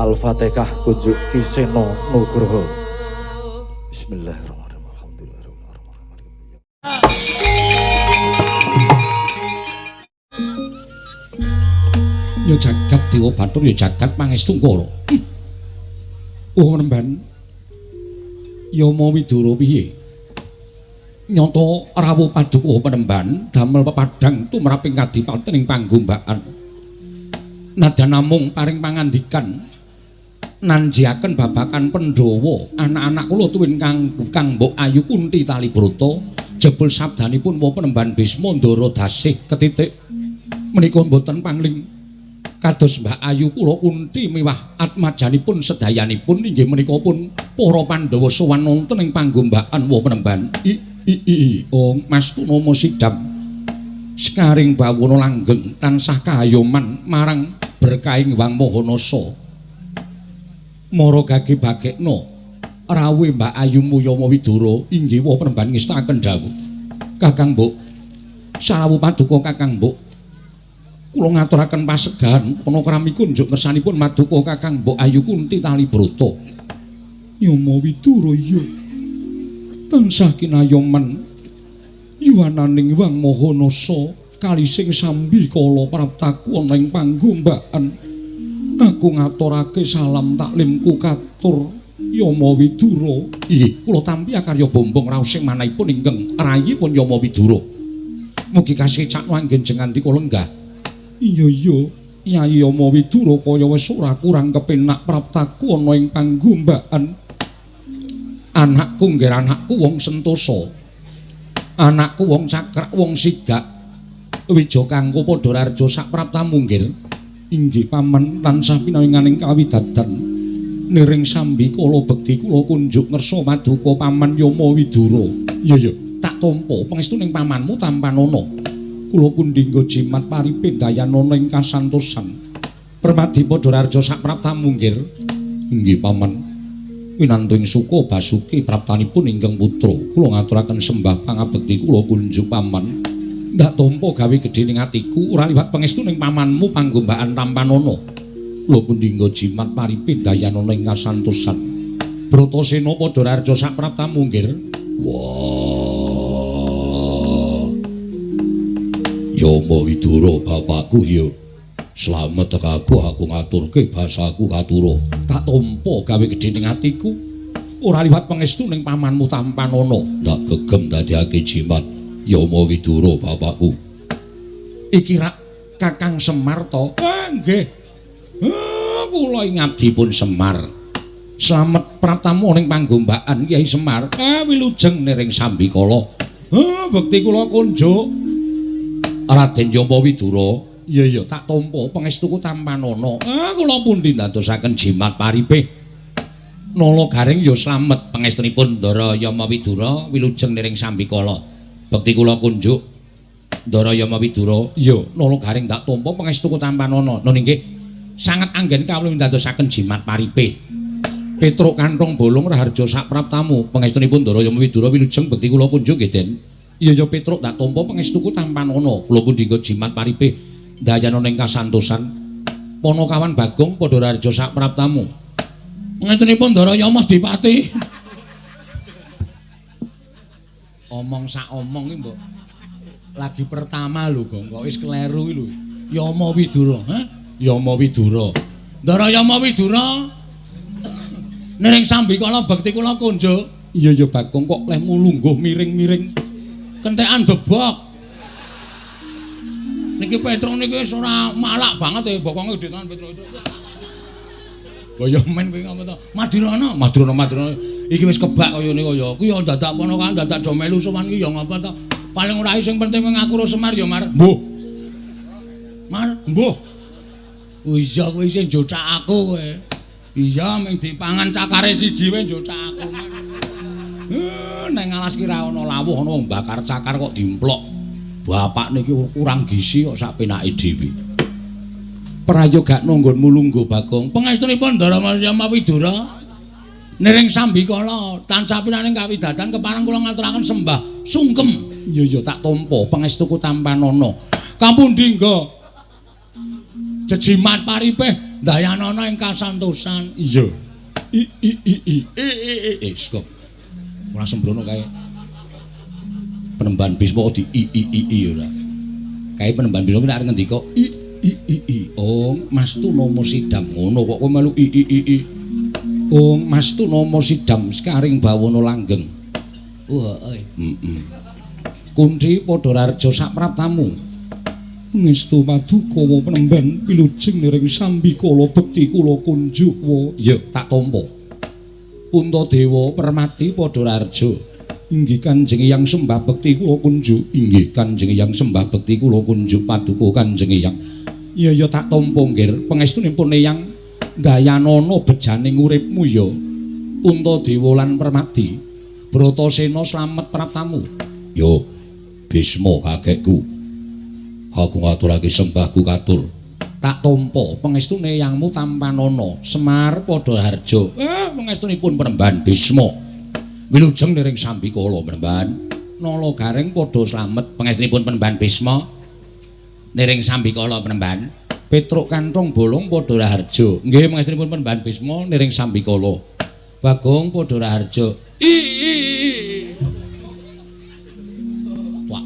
Al-Fatihah kunjuk Ki Seno Nugroho. Bismillahirrahmanirrahim. Alhamdulillahirabbil alamin. Ya jagat Dewa Bathara, ya jagat Pangestungkara. Oh Remban. Yama Widura piye? Nyata rawuh paduka Penemban damel pepadhang tumraping kadipaten ing panggombakan. Nadyan namung paring pangandikan nanjiaken babakan Pandhawa, anak-anak kula tuwin Kang Kang Mbok Ayu Kunti Talibrata, jebul sabdanipun wa Penemban Bisma Ndara Dasih ketitik menika mboten pangling kados Mbak Ayu kula Kunti miwah atmajanipun sedayanipun inggih menika pun para Pandhawa sowan wonten ing panggombakan wa Penemban. I I oh Mas Punama Sidam sekaring bawana langgeng tansah kahayoman marang berkahing Hyang Maha Nasa. Mara gage bagekna rawuhe Mbak Ayu Yama Widura inggih wa Penemban ngestakaken dawuh. Kakang Mbok, sarawuh paduka Kakang Mbok. Kula ngaturaken pasegahan ana krami kunjuk ngersanipun maduka Kakang Mbok Ayu Kunti Talibrata. Yama Widura iya. Tansah kinayoman yuwananing Hyang Maha Nasa kalising sambi kala praptaku ana ing panggombakan. Aku ngaturake salam taklimku katur Yama Widura. Inggih, kula tampi akarya bombong raos sing manahipun ingkang rayipun Yama Widura. Mugi kasecakno anggen jengandika lenggah. Iya iya, Yayi Yama Widura kaya wis ora kurang kepenak praptaku ana ing panggombakan. Anakku nggih anakku wong sentosa. Anakku wong cakrak, wong sigak. Wija kanggo padha rarja sak praptamu nggih. Inggih paman tansah pinawinganing kawidadan. Niring sambi kala bekti kula kunjuk ngersa paduka paman Yama Widura. Iya iya, tak tampa pangestuning pamanmu tampanana. Kula pundi nggo jimat paripe dayanana ing kasantosan. Permadi padha rarja sak praptamu nggih. Inggih paman. Winantu ing suka basuki praptanipun ingkang putra. Kula ngaturaken sembah pangabekti kula kunjuk paman. Ndak tampa gawe gedhe ning atiku ora liwat pangestuning pamanmu panggombakan tampanana. Kula pundi nggo jimat paripe dayanana ing kasantosan. Bratasena padha rarja sak praptamu nggih. Wah. Yama Widura bapakku ya. Slamet tekaku aku ngaturke basaku katura. Tak tampa gawe gedhe ning atiku ora liwat pangestu ning pamanmu tampanana. Tak gegem dadiake jimat Yama Widura bapakku. Iki rak Kakang Semar to? Ah nggih. Kula ingabdipun Semar. Slamet praptamu ning panggombakan Kyai Semar. Ah wilujeng niring sambikala. Bekti kula kunjuk Raden Yama Widura. Iya iya, tak tampa pangestuku tampanana. Ah kula pundi ndadosaken jimat paripe. Nala garing ya slamet pangestunipun Ndara Yama Widura wilujeng niring sambikala. Bekti kula kunjuk Ndara Yama Widura. Iya, nala garing tak tampa pangestuku tampanana. Nun inggih sanget anggen kawula ndadosaken jimat paripe. Petruk kanthong bolong raharja sak praptamu. Pangestunipun Ndara Yama Widura wilujeng bekti kula kunjuk nggih Den. Iya iya Petruk tak tampa pangestuku tampanana. Kula pundi nggo jimat paripe. Dayanana ing kasantosan. Panakawan Bagong padha rarja sak praptamu. Ngetenipun Ndara Yama Dipati. Omong sak omong iki mbok. Lagi pertama lho Gong, kok wis kleru iki lho. Yama Widura, ha? Yama Widura. Ndara Yama Widura. Niring sambikala bekti kula kunjuk. Iya iya Bagong kok lehmu lungguh miring-miring. Kentekan debok. Niki Petruk niki wis ora malak banget e, bokonge gedhe tenan Petruk itu. Kaya men kowe ngapa to? Madirana, Madirana, Madirana. Iki wis kebak kaya ngene kaya. Ku ya dadak ponakan dadak do melu sowan ki ya ngapa to? Paling ora sing penting ngaku karo Semar ya, Mar. Mbuh. Mar, mbuh. Oh iya kowe sing njocak aku kowe. Iya mung dipangan cakare siji wae njocak aku. Mar. Nang alas ki ra ana lawuh ana wong bakar cakar kok dimplok. Bapak niki kurang gizi kok sak penake dhewe. Prayogakno nggonmu lungguh Bagong. Pangestunipun Ndara Yama Widura niring sambikala tansah pinaning kawidadan kepareng kula ngaturaken sembah sungkem. Iya iya tak tampa pangestuku tampanana. Kapundi nggo jejimat paripeh Dayanana ing kasantosan. Iya. I i i i i i i. Stop. Ora sembrono kae. Penemban Bisma di i i i i ora. Kae penemban Bisma nek arep ngendika i i i i. Ong Mas Tunomo Sidam ngono kok kowe melu i i i i. Ong Mas Tunomo Sidam sekaring bawana langgeng. Oh heeh. Heeh. Kunthi padha raharja sapraptamu. Ngestu paduka wa penemban pilujeng niring sambikala bekti kula kunjuk wa. Ya tak tampa. Puntadewa Permati padha raharja. Inggih Kanjeng Hyang sembah bekti kula kunjuk. Inggih Kanjeng Hyang sembah bekti kula kunjuk paduka Kanjeng Hyang. Iya ya tak tampa nggir pangestunipun Eyang dayanana bejaning uripmu ya. Puntadewa lan Permati Bratasena slamet praptamu. Yo Bisma kakekku. Aku ngaturake sembahku katur. Tak tampa pangestune yangmu tampanana. Semar padha harja. Pangestunipun Penemban Bisma. Wilujeng niring sambikala Penemban. Nala Gareng padha slamet pangestunipun Penemban Bisma. Niring sambikala Penemban. Petruk Kanthong Bolong padha raharja. Nggih pangestunipun Penemban Bisma niring sambikala. Bagong padha raharja. I i i. Wah,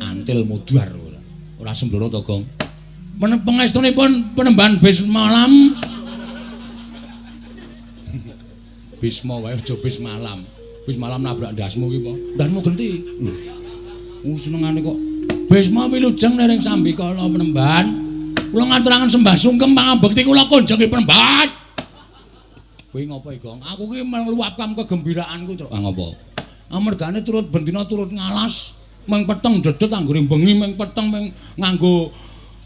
antil mudhar. Ora sembrono to, Gong. Pangestunipun Penemban Bisma lam. Bisma wae aja Bismalam. Bismalam nabrak ndasmu ki apa? Ndasmu genti. Lho. Wong senengane kok Bisma wilujeng niring sambikala Penemban. Kula ngaturaken sembah sungkem pangabekti kula kunjungi Penemban. Kowe ngopo iki, Gong? Aku ki meluapkan kegembiraanku, Truk. Ah ngopo? Amergane turut bendina turut ngalas. Meng peteng dedet anggere bengi meng peteng meng nganggo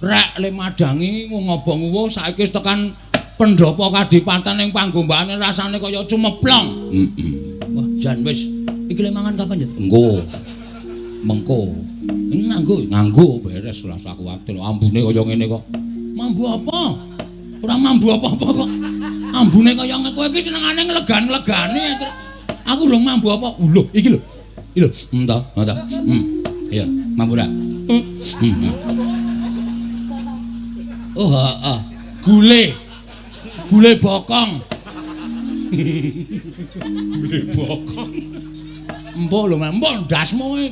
rek le madangi ngobong uwuh saiki wis tekan pendopo kadipaten ing panggombane rasane kaya cumeplong. Heeh. Wah jan wis iki le mangan kapan ya? Engko. Mengko. Nganggo nganggo beres ora usah kuwatir ambune kaya ngene kok. Mambu apa? Ora mambu apa-apa kok. Ambune kaya ngene kowe iki senengane nglegan-nglegane. Aku urung mambu apa. Lho iki lho. Iki lho, entah, entah. Iya, mampu ora? Oh, heeh. Gule. Gule bokong. Gule bokong. Empuk lho, empuk ndasmu kowe.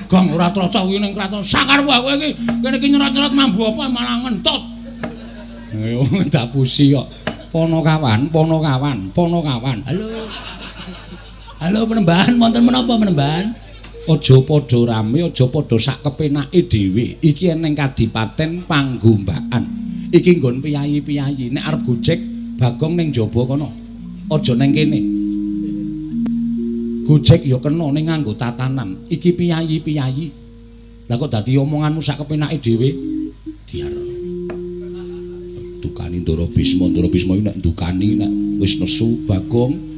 Gong ora trocok kuwi ning kraton. Sakarepmu kowe iki kene iki nyerot-nyerot mambu apa malah ngentut. Ayo ndapusi kok. Ponokawan, ponokawan, ponokawan. Halo. Halo Penemban, wonten menapa Penemban? Aja padha rame, aja padha sak kepenake dhewe. Iki eneng kadipaten Panggombaan. Iki nggon piyayi-piyayi. Nek arep gojek Bagong ning jaba kono. Aja ning kene. Gojek ya kena ning nganggo tatanan. Iki piyayi-piyayi. Lah kok dadi omonganmu sak kepenake dhewe? Diar. Dukani Ndara Bisma, Ndara Bisma iki nek ndukani nek wis nesu Bagong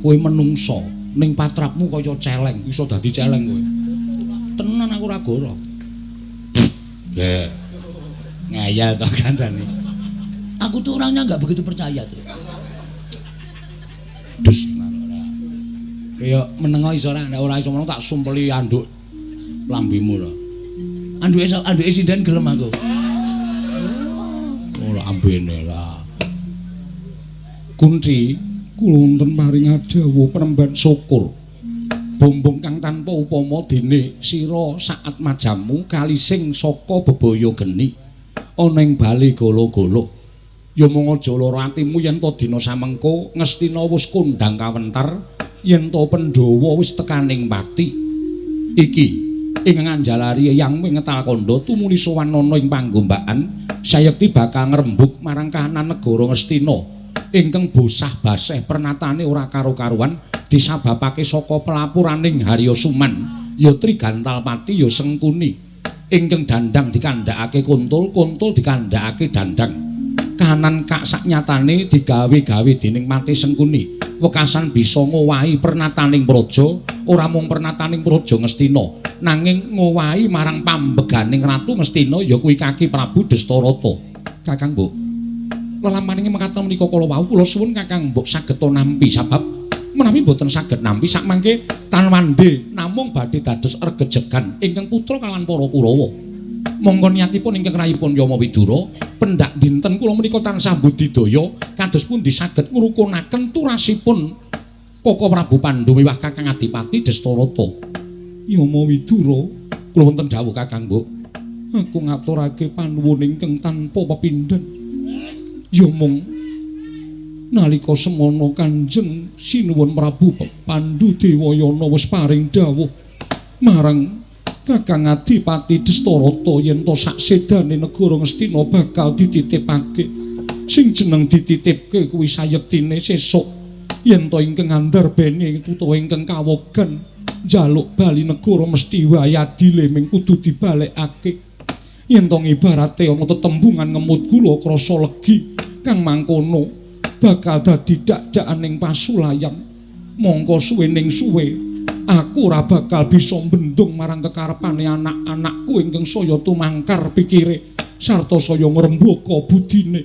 kowe menungso ning patrapmu kaya celeng, iso dadi celeng kowe. Tenan aku ora goro. Nggih. Ngeyel to kandhane. Aku tuh orangnya enggak begitu percaya tuh. Dus ora. Kaya menengo iso ora, nek ora iso meneng tak sumpeli anduk lambimu lho. Anduke anduke sinden gelem aku. Ora ambene lah. Kunthi kula wonten paring dawuh Penemban syukur. Bombong kang tanpa upama dene sira saat majamu kalising saka bebaya geni ana ing bali gala-gala. Ya mung aja lara atimu yen to dina samengko Ngastina wis kondhang kawentar yen to Pandhawa wis tekaning pati. Iki ing nganjalari eyang ngetal kandha tumuli sowan ana ing panggombaan sayekti bakal ngrembug marang kahanan negara Ngastina. Ingkang bosah baseh pernatane ora karo-karuan disababake saka pelapuraning Harya Suman ya Trigantalpati ya Sengkuni ingkang dandang dikandhakake kuntul, kuntul dikandhakake dandang. Kahanan kak saknyatane digawe-gawe dening Mati Sengkuni wekasan bisa ngowahi pernataning praja, ora mung pernataning praja Ngastina nanging ngowahi marang pambeganing Ratu Ngastina ya kuwi Kaki Prabu Destarata. Kakang Mbok, lelampaning mekaten menika kala wau kula suwun Kakang Mbok saged nampi sabab menawi mboten saged nampi sakmangke tanwande namung badhe dados regejegan ingkang putra kalawan para Kurawa. Monggo niatipun ingkang rayipun Yama Widura pendak dinten kula menika tansah budidaya kados pundi saged ngrukunaken turasipun Koko Prabu Pandhu miwah Kakang Adipati Destarata. Yama Widura, kula wonten dawuh Kakang Mbok. Aku ngaturake panuwun ingkang tanpa pepindhan. Ya mung nalika semana Kanjeng Sinuwun Prabu Pandhu Dewayana wis paring dawuh marang Kakang Adipati Destarata yen to saksedane negara Ngastina bakal dititipake. Sing jeneng dititipke kuwi sayektine sesuk yen to ingkang andarbene utawa ingkang kawogan njaluk bali negara mesti wae adile ming kudu dibalekake. Yen to ngibarate ana tetembungan ngemut gula krasa legi kang mangkono bakal dadi dak-dakaning pasulayan. Mongko suwening suwe aku ora bakal bisa bendung marang kekarepane anak-anakku ingkang saya tumangkar pikire sarta saya ngrembaka budine.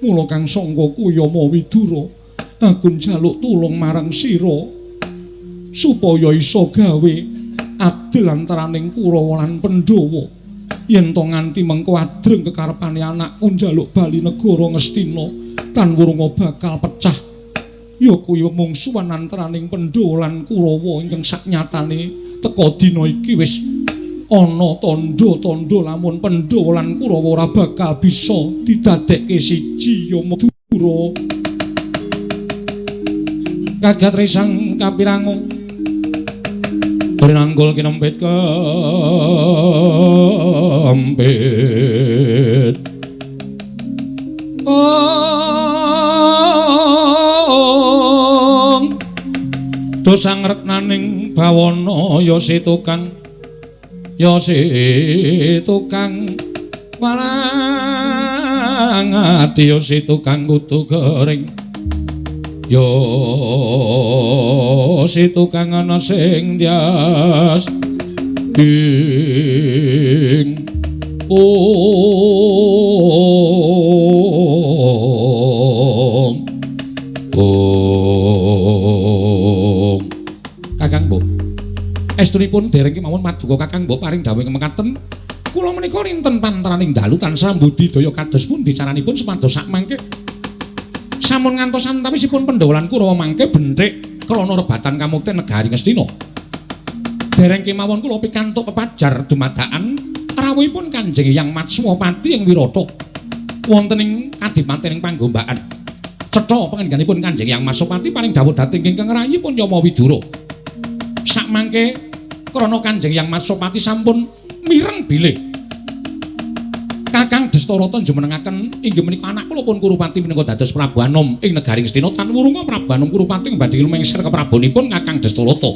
Mula kang sangka kuwi Yama Widura, aku njaluk tulung marang sira supaya iso gawe adil antaraning Kurawa lan Pandhawa. Yen to nganti mengko adreng kekarepane anakku njaluk bali negara Ngastina tan wurunga bakal pecah. Ya kuwi mungsuhan antaraning Pandhawa lan Kurawa ingkang saknyatane teka dina iki wis ana tandha-tandha lamun Pandhawa lan Kurawa ora bakal bisa didadekke siji. Yama Widura kagat risang kapirangu brenanggul kinempit kempit. Dosang reknaning bawana ya si tukang, ya si tukang walang ati, ya si tukang kudu kering, ya si tukang ana sing ndias ing ong ong. Kakang Mbok, estunipun dereng kemawon maduka Kakang Mbok paring dawuh mekaten. Kula menika rinten pantaraning dalu tansah budidaya kados pundi caranipun supados sakmangke sampun ngantos antawisipun Pandhawa lan Kurawa mangke benthik krana rebatan kamukten negari Ngastina. Dereng kemawon kula pikantuk pepajar dumadakan rawuhipun Kanjeng Hyang Matswapati ing Wirata wonten ing kadipaten ing Panggombakan. Cetha pangendhanipun Kanjeng Hyang Matswapati paring dawuh dhateng ingkang rayipun Yama Widura. Sakmangke krana Kanjeng Hyang Matswapati sampun mireng bilih Kakang Destarata njumenengaken inggih menika anak kula pun Kurupati minangka dados Prabu Anom ing negari Ngastina tan wurunga Prabu Anom Kurupati badhe lumengser keprabonipun Kakang Destarata.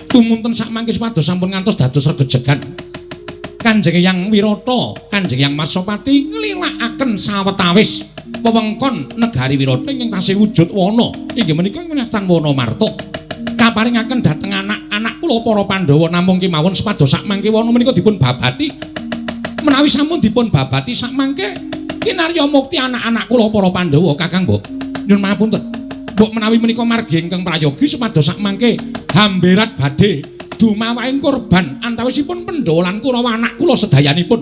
Tumunten sakmangke supados sampun ngantos dados regejegan Kanjeng Hyang Wirata, Kanjeng Hyang Matswapati nglilakaken sawetawis wewengkon negari Wirata ingkang tasih wujud wana inggih menika winastan Wana Marta. Kaparingaken dhateng anak-anak kula para Pandhawa namung kemawon supados sakmangke wana menika dipun babati. Menawi sampun dipun babati sakmangke kinarya mukti anak-anak kula para Pandhawa. Kakang Mbok, nyuwun pangapunten. Mbok menawi menika margi ingkang prayogi supados sakmangke hamberat badhe dumawahing korban antawisipun Pandhawa lan Kurawa anak kula sedayanipun.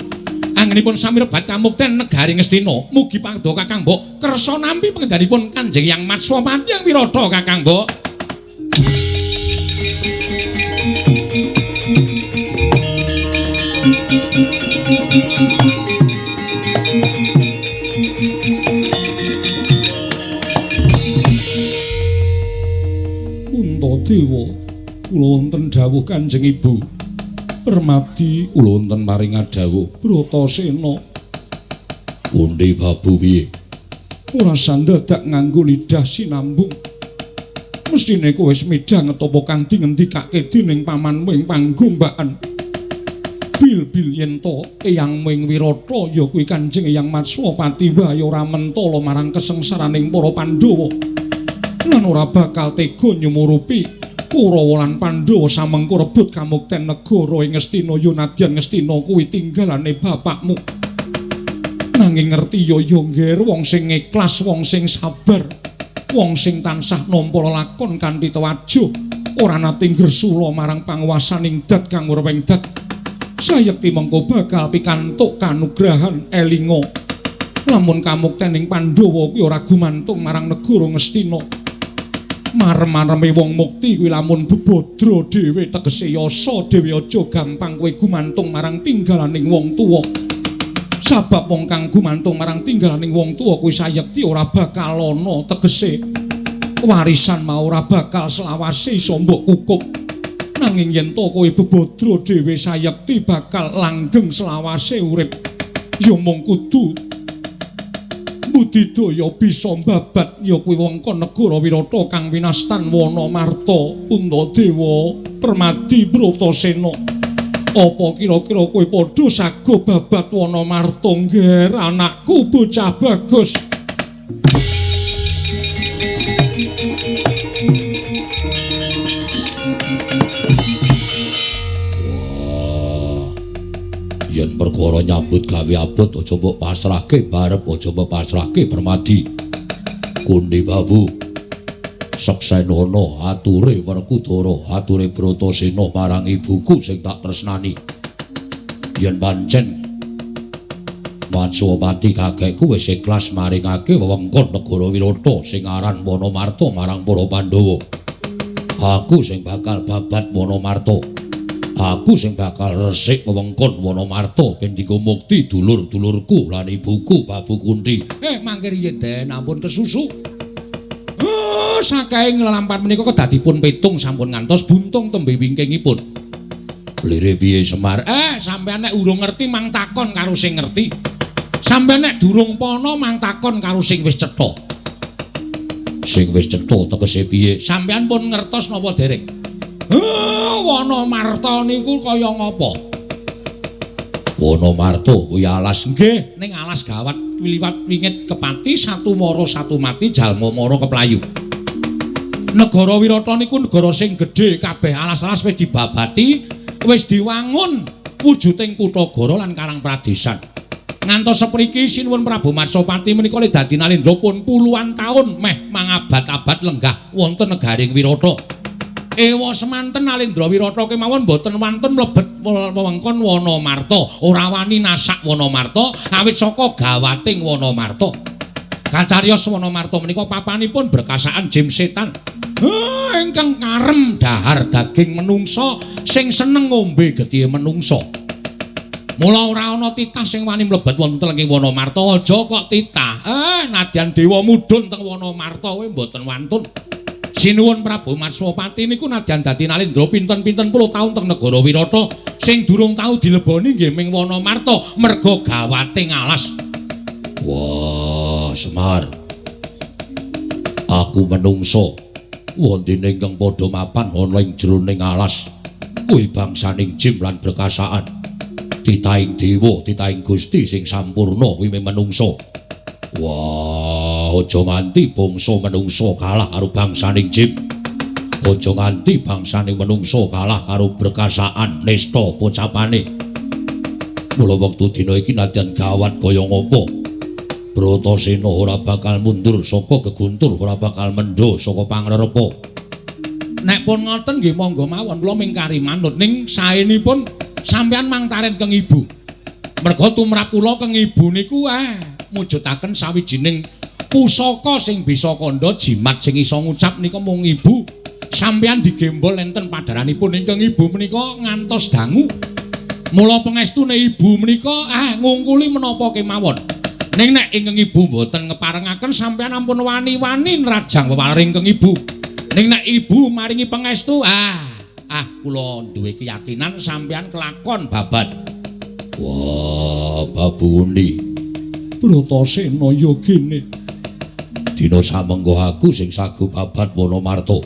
Anggenipun sami rebat kamukten negari Ngastina. Mugi paduka Kakang Mbok kersa nampi pangendhanipun Kanjeng Hyang Matswapati ing Wirata. Kakang Mbok. Puntadewa, kula wonten dawuh Kanjeng Ibu Permadi, kula wonten paring dawuh Bratasena. Pundi Babu piye? Ora sandadak nganggo lidah sinambung. Mestine kowe wis midhanget apa kang dingendikake dening pamanmu ing panggombakan. Bil-bil yen to Eyang ing Wirata ya kuwi Kanjeng Hyang Matswapati wae ora mentala marang kesengsaraning para Pandhawa. Lan ora bakal tega nyumurupi Kurawa lan Pandhawa samengko rebut kamukten negara ing Ngastina ya nadyan Ngastina kuwi tinggalane bapakmu. Nanging ngerti ya ya ngger wong sing ikhlas, wong sing sabar, wong sing tansah nampa lelakon kanthi tewajuh, ora nate ngresula marang panguwasaning dat kang werweng dat. Sayekti mengko bakal pikantuk kanugrahan elinga. Lamun kamuktening Pandhawa kuwi ora gumantung marang negara Ngastina. Marem-mareme wong mukti kuwi lamun bebadra dhewe tegese yasa dhewe aja gampang kowe gumantung marang tinggalaning wong tuwa. Sabab wong kang gumantung marang tinggalaning wong tuwa kuwi sayekti ora bakal ana tegese warisan mau ora bakal selawase iso mbok kukup. Nanging yen to kowe bebadra dhewe sayekti bakal langgeng selawase urip. Ya mung kudu budidaya bisa mbabat ya kuwi wengkon negara Wirata kang winastan Wanamarta Puntadewa Permadi Bratasena. Apa kira-kira kowe padha sago babat Wanamarta ngger anakku bocah bagus? Yen perkara nyambut gawe abot aja mbok pasrahke barep aja mbok pasrahke Permadi. Kundi Babu seksenono ature Werkudara ature Bratasena marang ibuku sing tak tresnani. Yen pancen Matswapati kakekku wis ikhlas maringake wewengkon negara Wirata sing aran Wanamarta marang para Pandhawa. Aku sing bakal babat Wanamarta. Aku sing bakal resik wewengkon Wanamarta ben dienggo mukti dulur-dulurku lan ibuku Babu Kunti. Mangke riyen Den ampun kesusu. Saking nglampar menika kedadipun pitung sampun ngantos buntung tembe wingkingipun. Lire piye Semar? Sampeyan nek urung ngerti mang takon karo sing ngerti. Sampeyan nek durung pana mang takon karo sing wis cetha. Sing wis cetha tegese piye? Sampeyan pun ngertos napa dereng? Wanamarta niku kaya ngapa? Wanamarta kuwi alas nggih, ning alas gawat liwat wingit kepati satu mara satu mati jalma mara keplayu. Negara Wirata niku negara sing gedhe, kabeh alas-alas wis dibabati, wis diwangun wujuding kutha gara lan karang pradesan. Ngantos sepriki Sinuwun Prabu Matswapati menika le dadi nalendra pun puluhan taun meh mangabad-abad lenggah wonten negaring Wirata. Ewa semanten Nalendra Wirata kemawon boten wantun mlebet wewengkon Wanamarta, ora wani nasak Wanamarta awit saka gawating Wanamarta. Kacariyos Wanamarta menika papanipun berkasaan jim setan ingkang karem dahar daging menungsa sing seneng ngombe getihe menungsa. Mula ora ana titah sing wani mlebet wonten ing Wanamarta, aja kok titah. Nadyan dewa mudhun teng Wanamarta kowe mboten wantun. Sinuwun Prabu Matswapati niku nadyan dadi nalendra pinten-pinten puluh taun teng negara Wirata sing durung tau dileboni nggih ming Wanamarta merga gawate ngalas. Wah, Semar. Aku menungso wondene ingkang padha mapan ana ing jroning alas kuwi bangsaning jim lan berkasaan. Titahing dewa, titahing Gusti sing sampurna kuwi menungso. Wah, aja nganti bangsa menungso kalah karo bangsaning jim. Aja nganti bangsaning menungso kalah karo berkasaan nista pocapane. Mula wektu dina iki nadyan gawat kaya ngapa, Bratasena ora bakal mundur saka geguntur, ora bakal mendho saka pangrerepa. Nek pun ngoten nggih monggo mawon kula mingkari manut, ning saenipun sampeyan mangtaren keng ibu. Merga tumrap kula keng ibu niku mujudaken sawijining pusaka sing bisa kandha jimat sing iso ngucap nika mung ibu. Sampeyan digembol enten padharanipun ingkang ibu menika ngantos dangu. Mula pengestune ibu menika ngungkuli menapa kemawon. Ning nek ingkang ibu mboten ngeparengaken sampeyan ampun wani-wani nrajang wewaler ingkang ibu. Ning nek ibu maringi pengestu kula duwe keyakinan sampeyan kelakon babat. Wah, Babu Undi. Bratasena ya gene. Dina samengko aku sing sagu babat Wanamarta.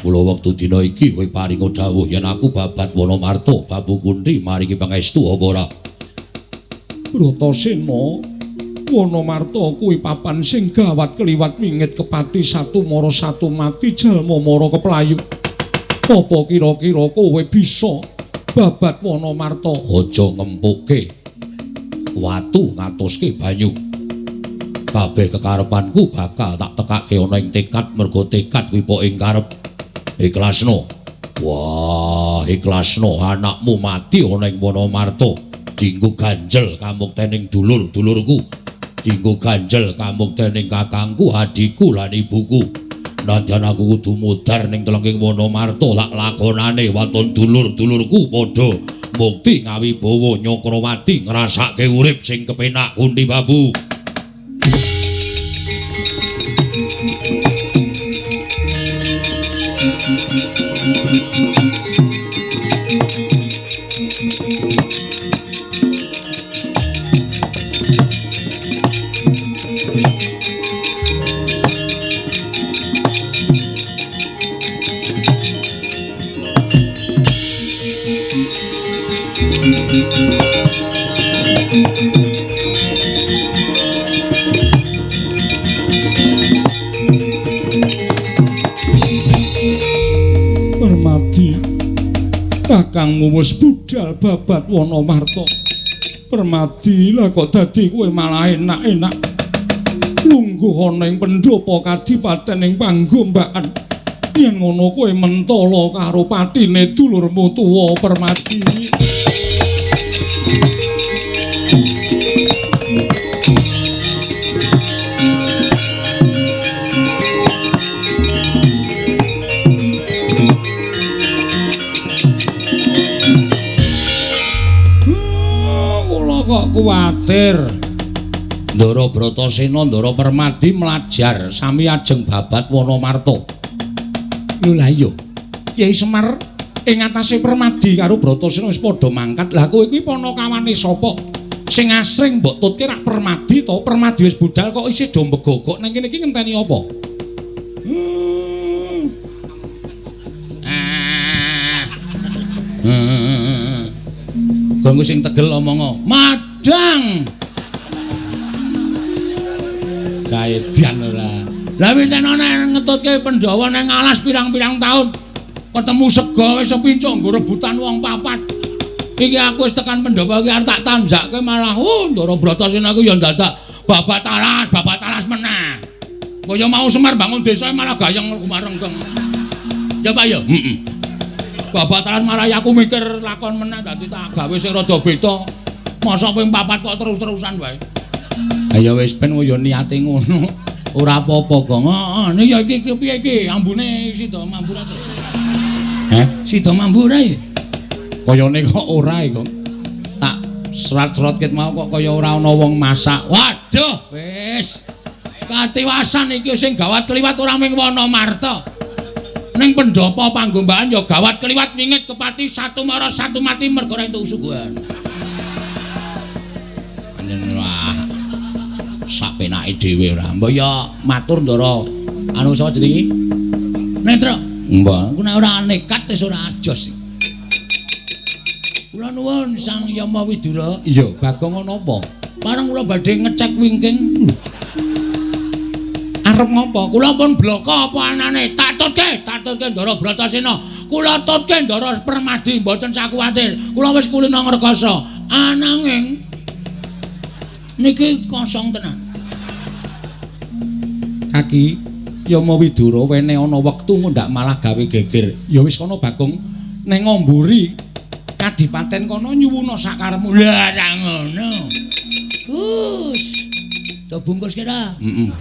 Mula wektu dina iki kowe paringa dawuh yen aku babat Wanamarta, Babu Kunti maringi pangestu apa ora? Bratasena, Wanamarta kuwi papan sing gawat kliwat wingit kepati satu mara satu mati jalma mara keplayu. Apa kira-kira kowe bisa babat Wanamarta? Aja ngempuke watu ngatoske banyu. Kabeh kekarepanku bakal tak tekake ana ing tekad, mergo tekad kuwi pok ing karep. Ikhlasno. Wah, Ah, ikhlasno anakmu mati ana ing Wanamarta. Dinggo ganjel kamuktening dulur-dulurku. Dinggo ganjel kamuktening kakangku, adhiku lan ibuku. Nadyan aku kudu mudhar ning telenging Wanamarta lak lakonane waton dulur-dulurku padha mukti ngawibawa Nyakrawati ngrasake urip sing kepenak Kunthi Babu. Permadi, kakangmu wis budal babat Wanamarta. Permadi, lah kok dadi kowe malah enak-enak lungguh ana ing pendhapa kadipaten ing panggombakan. Yen ngono kowe mentala karo patine dulurmu tuwa Permadi. Kok kuwatir Ndara Bratasena Ndara Permadi mlajar sami ajeng babat Wanamarta. Lho lah iya, Kyai Semar ing atase Permadi karo Bratasena wis padha mangkat. Lah kowe kuwi panakawane sapa? Sing asring mbok tutke rak Permadi to? Permadi wis budal kok isih do mbegogok nang kene iki ngenteni apa? Gongku sing tegel omongo, madang. Jaedan ora. Lah wis tenane ngetutke Pandhawa nang alas pirang-pirang taun. Ketemu sega wis sepincuk nggo rebutan wong papat. Iki aku wis tekan Pandhawa iki arep tak tanjakke malah Ndara Bratasena aku ya ndadak babat alas meneh. Kaya mau Semar bangun desa malah gayeng gumarenggeng. Ya Pak ya? Heeh. Babat alas marai aku mikir lakon meneh dadi tak gawe sing rada beda. Mosok ping papat kok terus-terusan wae. Ha ya wis ben ya niate ngono. Ora apa-apa, Gong. Heeh, ya iki piye iki? Ambune sida mambu ra terus. Heh, sida mambu ora iki? Kayane kok ora iki, Gong. Tak serat-serot ket mau kok kaya ora ana wong masak. Waduh, wis. Katiwasan iki sing gawat kliwat ora mung Wanamarta. Ning pendhapa panggombakan ya gawat kliwat wingit kepati satu mara satu mati mergo ora entuk suguhan. Panjenengan wah sak penake dhewe ora. Mbok ya matur Ndara anu sapa jenenge? Netra. Mbah, aku nek ora nekat wis ora ajos. Kula nuwun Sang Yama Widura. Iya, Bagong ana apa? Pareng kula badhe ngecek wingking. Arep ngopo? Kula pun bloko apa anane? Tak tutke Ndara Bratasena. Kula tutke Ndara Permadi, mboten sak kuwatir. Kula wis kulina ngrekasa. Ananging niki kosong tenan. Kaki Yama Widura wene ana wektu ngundak malah gawe geger. Ya wis kono Bagong ning ngamburi kadipaten kono nyuwuna sakarepmu. Lah ra ngono. Gus. To bungkus kira? Heeh.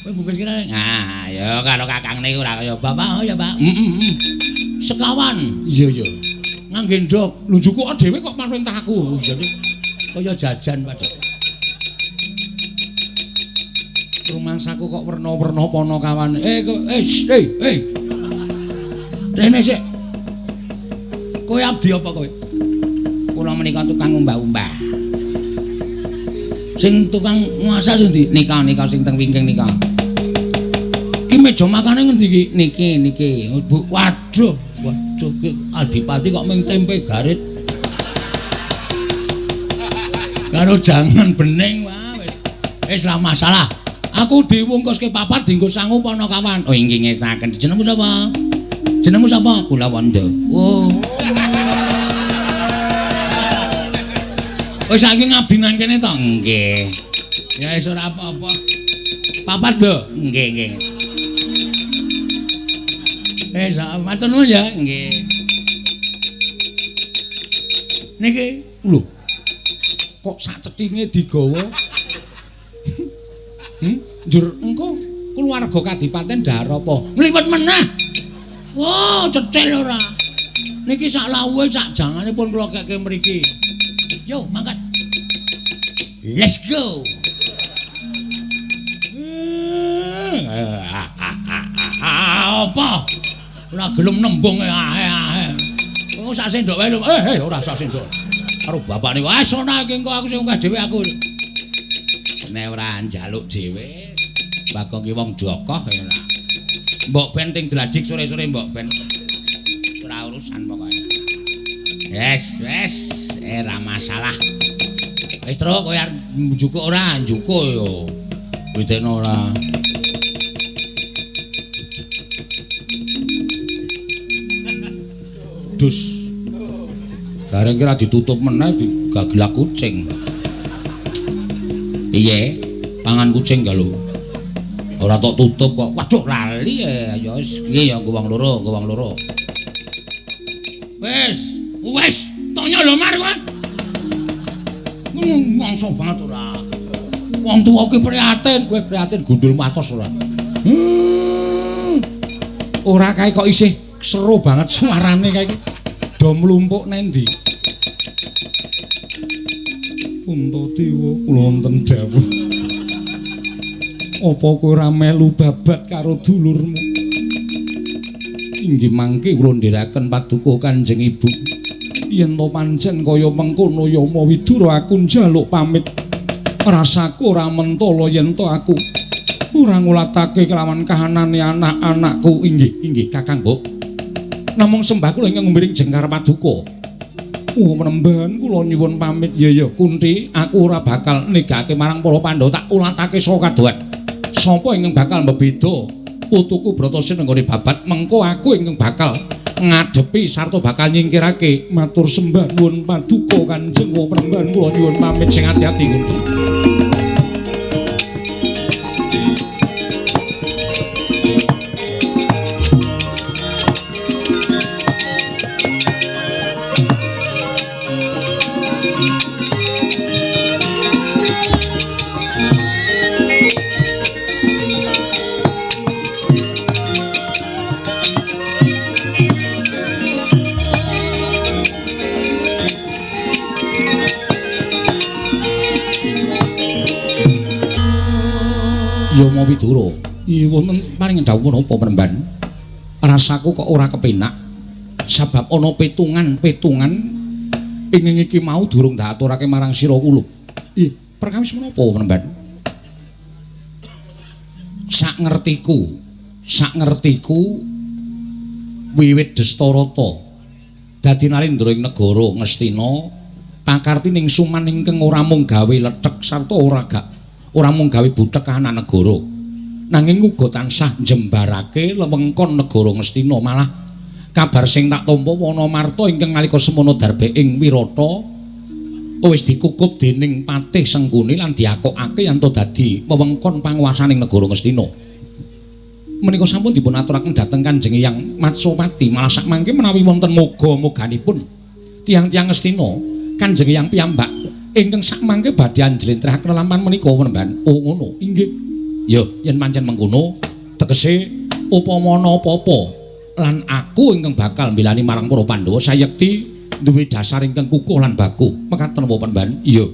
Kowe bungkus kira? Nah, ya karo kakang niku ora kaya bapak ya, Pak. Heeh. Sekawan. Iya, iya. Ngangge ndok. Lho njukuk dhewe kok marintah aku. Jadi kaya jajan padha. Rumangsaku kok werna-werna panakawan. Eh. Rene sik. Kowe abdi apa kowe? Kula menika tukang umbah-umbah. Sing tukang masak sing ndi? Nika sing teng wingking nika. Ki meja makane ngendi iki? Niki. Bu, waduh, waduh ki adipati kok ming tempe garit. Karo jangan bening wah wis. Wis lah masalah. Aku diwungkuske papat dienggo sangu panakawan. Oh inggih ngestaken. Jenengmu sapa? Jenengmu sapa? Kula Wanda. Oh. Wis saiki ngabdi nang kene to? Nggih. Ya wis ora apa-apa. Papat do? Nggih, nggih. Matur nuwun ya. Nggih. Niki lho. Kok sak cethinge digawa? Njur engko keluarga kadipaten dhahar apa? Ngliwet meneh. Wah, cethil ora. Niki sak lawuhe sak jangane pun kula keke mriki. Yo, mangkat. Let's go. Apa? Ora gelem nembung ae-ae. Engko sak sendok wae lho. Ora sak sendok. Karo bapakne, "Wah, sona iki engko aku sing ungkah dhewe aku." Nek ora njaluk dhewe, Bagong ki wong jokoh ya ora. Mbok ben ting drajik sore-sore mbok ben. Ora urusan pokoke. Wes, wes, ora masalah. Wis truk kowe arep njukuk ora? Njukuk yo. Witekno ora. Dus. Gareng kira ditutup meneh digaglak kucing. Piye? Pangan kucing ga lho. Ora tok tutup kok. Waduh lali ya. Ya wis iki ya nggo wong loro, nggo wong loro. Wis, wis, tonyo lho mar kowe. Mongso banget ora. Wong tuwa ki prihatin, kowe prihatin gundul matos ora. Ora kae kok isih seru banget suarane kae iki. Do mlumpuk nendi? Puntadewa kula wonten dawuh. Apa kowe ora melu babat karo dulurmu? Inggih mangke kula ndherekaken paduka Kanjeng Ibu. Yen to pancen kaya mengkono Yama Widura aku njaluk pamit. Rasaku ora mentala yen to aku ora ngulatake kelawan kahanane anak-anakku. Inggih, inggih Kakang Mbok. Namung sembah kula ingkang ngumbiring jengkar paduka. Oh menemban kula nyuwun pamit ya ya Kunti, aku ora bakal negake marang para Pandhawa, tak ulatake saka kadohan. Sapa ingkang bakal mbebeda putuku Bratasena nggone babat, mengko aku ingkang bakal ngadepi sarta bakal nyingkirake. Matur sembah nuwun paduka Kanjeng. Oh menemban kula nyuwun pamit sing ati-ati Kunti. Yama Widura, iya wonten paring dawuh menapa Penemban? Rasaku kok ora kepenak sebab ana petungan-petungan ing iki mau durung diaturake marang sira kula. Ih, perkawis menapa Penemban? Sak ngertiku wiwit Destarata dadi nalindra ing negara Ngastina, pakartining Suman ingkang ora mung gawe lethek sarta ora mung gawe buthek kahanan negara, nanging uga tansah njembarake lewengkon negara Ngastina. Malah kabar sing tak tampa Wanamarta ingkang nalika semono darbe ing Wirata wis dikukup dening Patih Sengkuni lan diakokake yen to dadi wewengkon panguwasaning negara Ngastina. Menika sampun dipun aturaken dhateng Kanjeng Hyang Matsopati. Malah sakmangke menawi wonten moga-moganipun tiyang-tiyang Ngastina, Kanjeng Hyang piyambak ingkang sakmangke badhe njlentrehaken lelampahan menika Penemban. Oh ngono, inggih. Ya, yen pancen mengkono, tegese upama ana apa-apa lan aku ingkang bakal mbelani marang para Pandhawa sayekti duwe dasar ingkang kukuh lan baku. Mekaten apa Penemban? Iya.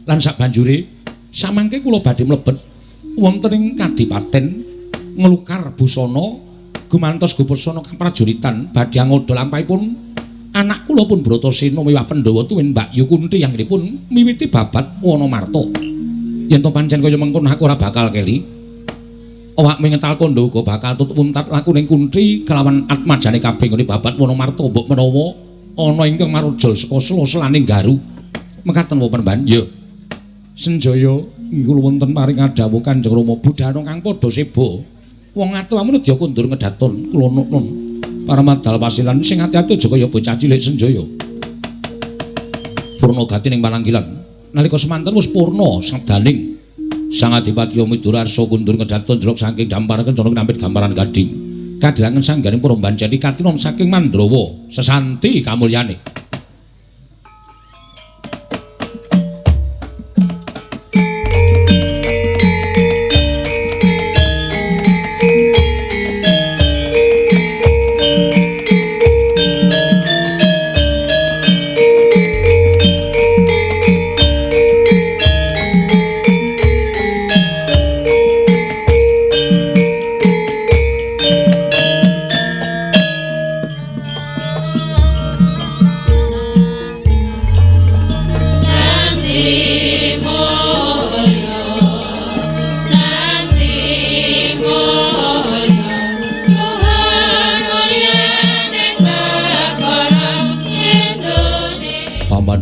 Lan sabanjure samangke kula badhe mlebet wonten ing kadipaten nglukar busana gumantos gupusana kaprajuritan badhe angodha lampahipun anak kula pun Bratasena miwah Pandhawa tuwin Mbak Yu Kunti anggenipun miwiti babat Wanamarta. Yen to pancen kaya mengkono aku ora bakal keli. Awakmu ngetal kandha uga bakal tutup untat lakuning Kunti kelawan atmajane kabeh nggone babat Wanamarta mbok menawa ana ingkang marujal saka sela-selaning garu. Mekaten apa Penemban? Ya. Senjaya inggih wonten paring adhawuh Kanjeng Rama budhana kang padha seba. Wong atuwamu nedya kondur ngedaton kula nuwun. Paramadal pasilan sing ati-ati aja kaya bocah cilik Senjaya. Purna gati ning pananggilan. Nalika semanten wis purna sabdaning Sang Adipati Midura arsa kundur ngedaton jrok saking dampar kencana kinampit gambaran gading. Kadhirangen sangganing para mbanceni katinon saking Mandrawa sesanti kamulyane.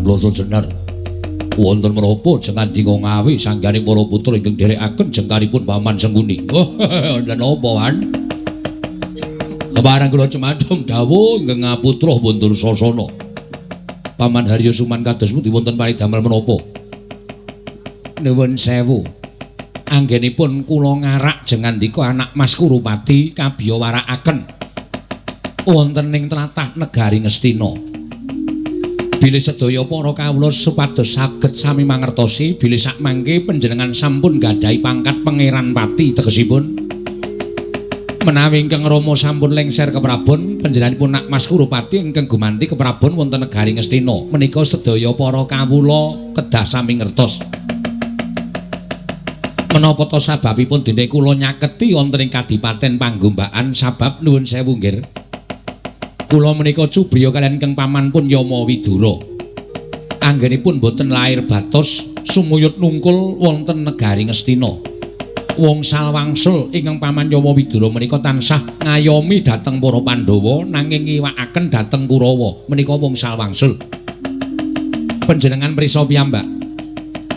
Panembahan Blasa Jenar. Wonten menapa jengandika ngawi sangganing para putra ingkang nderekaken jengkaripun Paman Sengkuni. Oh, wonten napa, Wan? Kepareng kula cemadhong dawuh ingkang ngaputra pun Dursasana. Paman Harya Suman kados pundi wonten paridamel menapa? Nuwun sewu. Anggenipun kula ngarak jengandika anak Mas Kurupati kabiyawarakaken wonten ing tlatah negari Ngastina. Bilih sedaya para kawula supados saged sami mangertosi bilih sakmangke panjenengan sampun gadhahi pangkat Pangeran Pati tegesipun menawi ingkang Rama sampun lengser keprabon panjenenganipun nak Mas Kurupati ingkang gumanti keprabon wonten negari Ngastina menika sedaya para kawula kedah sami ngertos. Menapa ta sababipun dene kula nyaketi wonten ing Kadipaten Panggombakan sabab nuwun sewu nggih. Kula menika cubriya kaliyan ingkang paman pun Yama Widura. Anggenipun boten lair batos sumuyut nungkul wonten negari Ngastina. Wongsal wangsul ingkang paman Yama Widura menika tansah ngayomi dhateng para Pandhawa nanging ngiwakaken dhateng Kurawa menika wongsal wangsul. Panjenengan prisa piyambak.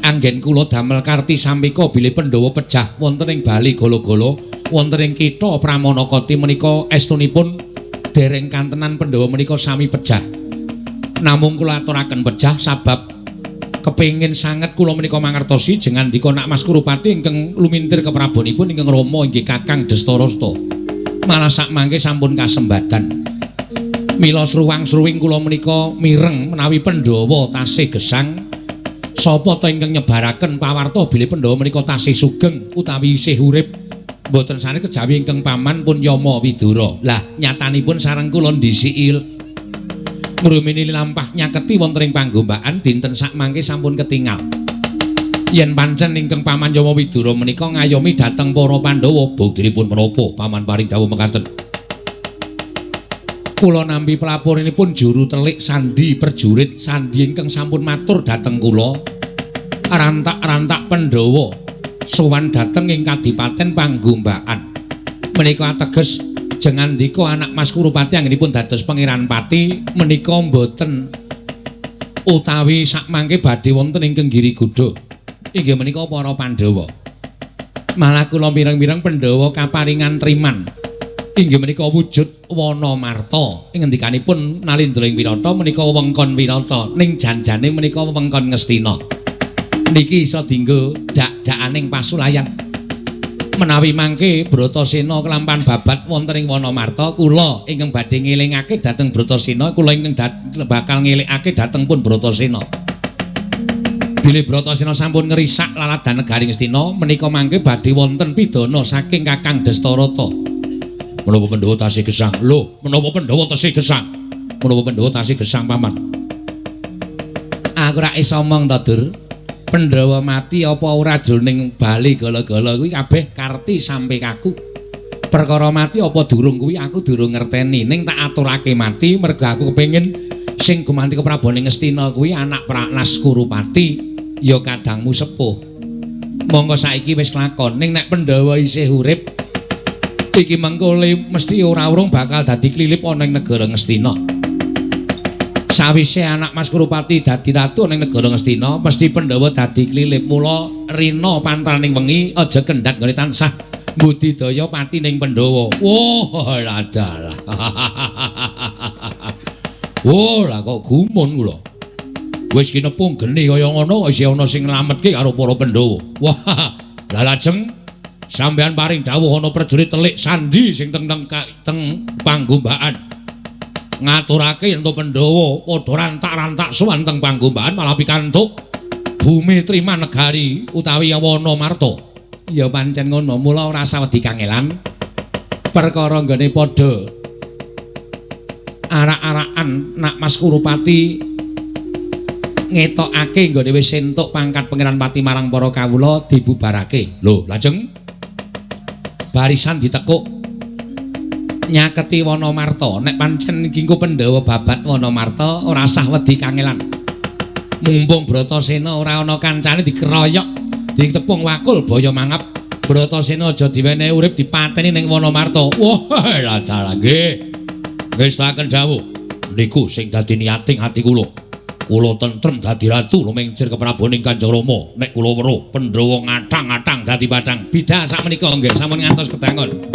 Anggen kula damel karti sampika bilih Pandhawa pejah wonten ing Bali Gala-gala wonten ing kitha Pramanakati menika estunipun dereng kantenan Pandhawa menika sami pejah. Namung kula aturaken pejah sabab kepengin sanget kula menika mangertosi jengandika nak Mas Kurupati ingkang lumintir keprabonipun ingkang Rama inggih Kakang Destarasta. Malah sakmangke sampun kasembadan. Mila sruwang-sruwing kula menika mireng menawi Pandhawa tasih gesang. Sapa ta ingkang nyebaraken pawarta bilih Pandhawa menika tasih sugeng utawi isih urip? Mboten sane kejawi ingkang paman pun Yama Widura. Lah nyatanipun sareng kula ndhisiki ngrumini lampah nyaketi wonten ing Panggombakan dinten sakmangke sampun ketingal. Yen pancen ingkang paman Yama Widura menika ngayomi dhateng para Pandhawa, buktinipun menapa paman paring dawuh mekaten? Kula nampi pelaporanipun juru telik sandi perjurit sandi ingkang sampun matur dhateng kula rantak-rantak Pandhawa sowan dhateng ing Kadipaten Panggombakan. Menika ateges jengandika anak Mas Kurupati anggenipun dados Pangeran Pati menika mboten utawi sakmangke badhe wonten ingkang Giriguda. Inggih menika para Pandhawa. Malah kula mireng-mireng Pandhawa kaparingan triman. Inggih menika wujud Wana Marta. Ing ngendikanipun Nalindra ing Wirata menika wewengkon Wirata ning janjane menika wewengkon Ngastina. Niki iso dienggo dak-dakaning pasulayan. Menawi mangke Bratasena kelampan babat wonten ing Wana Marta, kula ingkang badhe ngelingake dhateng Bratasena, kula ingkang bakal ngelingake dhateng pun Bratasena. Bilih Bratasena sampun ngrisak laladan negari Ngastina, menika mangke badhe wonten pidana saking Kakang Destarata. Menapa Pandhawa tasih gesang? Lho, menapa Pandhawa tasih gesang? Menapa Pandhawa tasih gesang, Paman? Aku ora iso omong to, Dur. Pandhawa mati apa ora jroning bali gala-gala kuwi kabeh karti sampe kaku. Perkara mati apa durung kuwi aku durung ngerteni, ning tak aturake mati mergo aku kepengin sing gumanti keprabone Ngastina kuwi anak Pranas Kurupati ya kadangmu sepuh. Monggo saiki wis kelakon, ning nek Pandhawa isih urip iki mengko mesti ora urung bakal dadi klilip ana ing negara Ngastina. Sawise anak Mas Kurupati dadi ratu ning negara Ngastina, mesti Pandhawa dadi klilip. Mula rina pantraning wengi aja kendhat nggone tansah mbudidaya pati ning Pandhawa. Wah, ladalah. Wah, lah kok gumun kula. Wis kinepung geni kaya ngono isih ana sing nglametke karo para Pandhawa. Wah, lah lajeng sampeyan paring dawuh ana prajurit telik sandi sing teng teng Panggombakan. Ngaturake yen to Pandhawa padha rantak-rantak sowan teng Panggombakan malah pikantuk bumi trima negari utawi Wana Marta. Ya pancen ngono, mula ora usah wedi kangelan. Perkara nggone padha arak-arakan nak Mas Kurupati ngetokake nggone wis entuk pangkat Pangeran Pati marang para kawula dibubarake. Lho, lajeng barisan ditekuk nyaketi Wana Marta. Nek pancen iki engko Pandhawa babat Wana Marta ora usah wedi kangelan. Mumpung Bratasena ora ana kancane dikeroyok, ditepung wakul baya mangap. Bratasena aja diwenehi urip dipateni ning Wana Marta. Wah, lha nggih. Ngestaken dawuh. Niku sing dadi niating ati kula. Kula tentrem dadi ratu lumencir kepraboning Kanjeng Rama. Nek kula weruh Pandhawa ngathang-athang dadi padhang. Bidah sakmenika nggih sampun ngantos kedangon.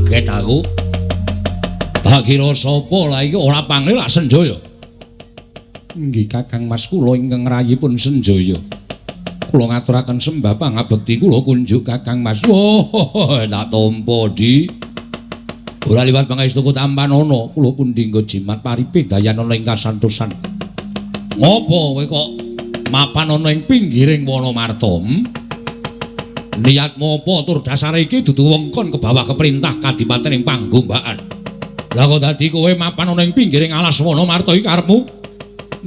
Kaget aku. Tak kira sapa lah iki ora panggil lak Senjaya. Nggih Kakang Mas, kula ingkang rayipun Senjaya. Kula ngaturaken sembah pangabekti kula kunjuk Kakang Mas. Oh, tak tampa di. Ora liwat pangestuku tampanana, kula pundi nggo jimat paripe dayanana ing kasantosan. Ngopo kowe kok mapan ana ing pinggiring wana marta? Niatmu apa tur dasare iki dudu wengkon kebawah keperintah kadipaten ing Panggombaan. Lah kok dadi kowe mapan ana ing pinggiring alas wana marta iki karepmu?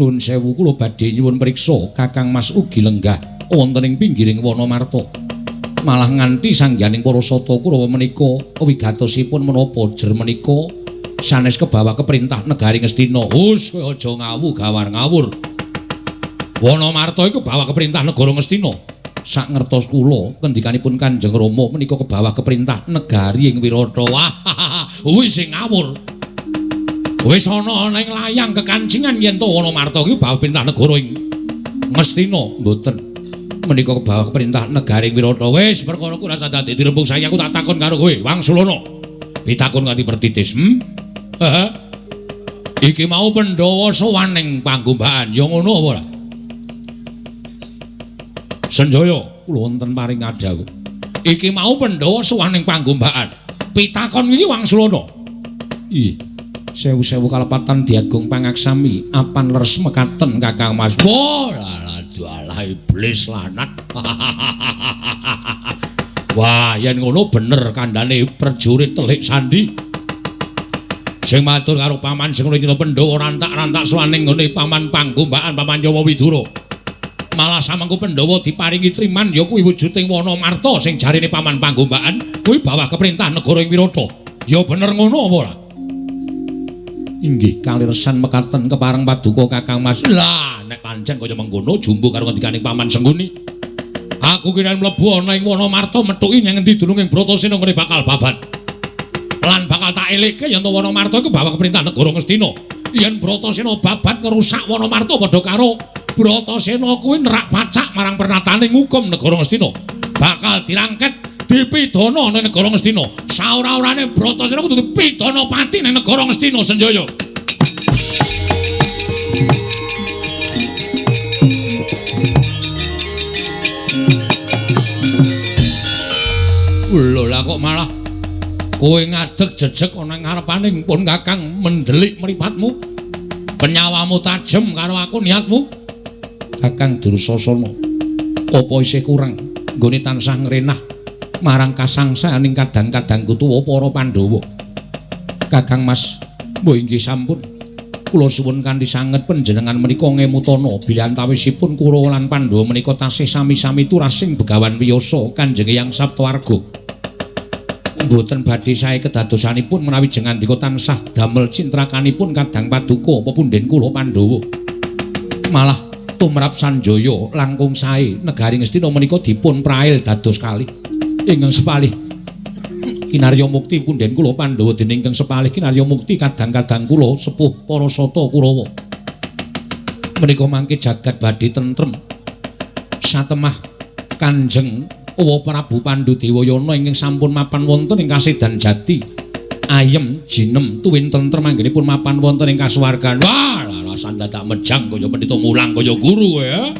Nuwun sewu, kula badhe nyuwun priksa Kakang Mas ugi lenggah wonten ing pinggiring wana marta. Malah nganti sangganing para sata Kurawa menika wigatosipun menapa jer menika sanes kebawah keperintah negari Ngastina. Hus, kowe aja ngawu gawar ngawur. Wana marta iku kebawah keperintah negara Ngastina. Sak ngertos kula kendhikanipun Kanjeng Rama menika kebawah keperintah negari ing Wirata. Wah, kuwi sing ngawur. Wis ana ning layang kekancingan yen to Wana Marta iki bawah perintah negara ing Ngastina. Mboten. Menika kebawah keperintah negari ing Wirata. Wis perkara ku rasa dadi dirembug saiki aku tak takon karo kowe, Wangsulana. Pitakon kanthi pertitis. Iki mau Pandhawa sowan ning Panggombaan, ya ngono apa ora? Senjaya, kula wonten paring ngadhawuh. Iki mau Pandhawa sowan ning Panggombaan. Pitakon iki Wangsulana. Ih, sewu-sewu kalepatan diagung pangaksami, apan leres mekaten Kakang Mas. Wah, alah iblis lanat. Wah, yen ngono bener kandhane prajurit telik sandi. Sing matur karo paman sing ngene Pandhawa rantak-rantak sowan ning nggone paman Panggombaan paman Yawa Widura. Malah samangku Pandhawa diparingi triman ya kuwi wujuding wana marta sing jarine paman Panggombaan kuwi bawah keperintah negara ing Wirata. Ya bener ngono apa ora? Inggih kaliresan mekaten kepareng paduka Kakang Mas. Lah nek pancen kaya mengkono jumbo karo ngendikane paman Sengkuni. Aku kira mlebu ana ing wana marta methuki nang endi dunung ing Bratasena ngene bakal babat. Lan bakal tak elekke yen to wana marta iku bawah keperintah negara Ngastina. Yen Bratasena babat ngrusak wana marta padha karo Bratasena kuwi nerak pacak marang pernatane ngukum negara Ngastina. Bakal dirangket dipidana nang negara Ngastina. Saora-orane Bratasena kudu dipidana pati nang negara Ngastina, Senjaya. Lho lah kok malah kowe ngadeg jejeg ana ing ngarepane pun Kakang mendelik mripatmu. Penyawamu tajem karo aku niatmu. Kakang Dursasana, apa isih kurang nggone tansah ngrenah marang kasangsaning kadang-kadang tuwa para Pandhawa. Kakang Mas, mbah inggih sampun. Kula suwun kanthi sanget panjenengan menika ngemutana bilih antawisipun Kurawa lan Pandhawa menika tasih sami-sami turasing Begawan Wiyasa Kanjeng Hyang Saptawarga. Mboten badhe sae kedadosanipun menawi jengandika tansah damel cintrakanipun kadang paduka pepunden kula Pandhawa. Malah tumrap Sanjaya langkung sae negari Ngastina menika dipun prail dados kalih ingkang sepalih kinarya mukti punden kula Pandhawa dening ingkang sepalih kinarya mukti kadang-kadang kula sepuh para sata Kurawa. Menika mangke jagat badhe tentrem. Satemah Kanjeng Uwa Prabu Pandhu Dewayana ingkang sampun mapan wonten ing Kasedan Jati. Ayem jinem tuwin tentrem anggenipun mapan wonten ing kasuwargan. Wah, lalasan dadak mejang kaya pendhita mulang kaya guru kowe ya.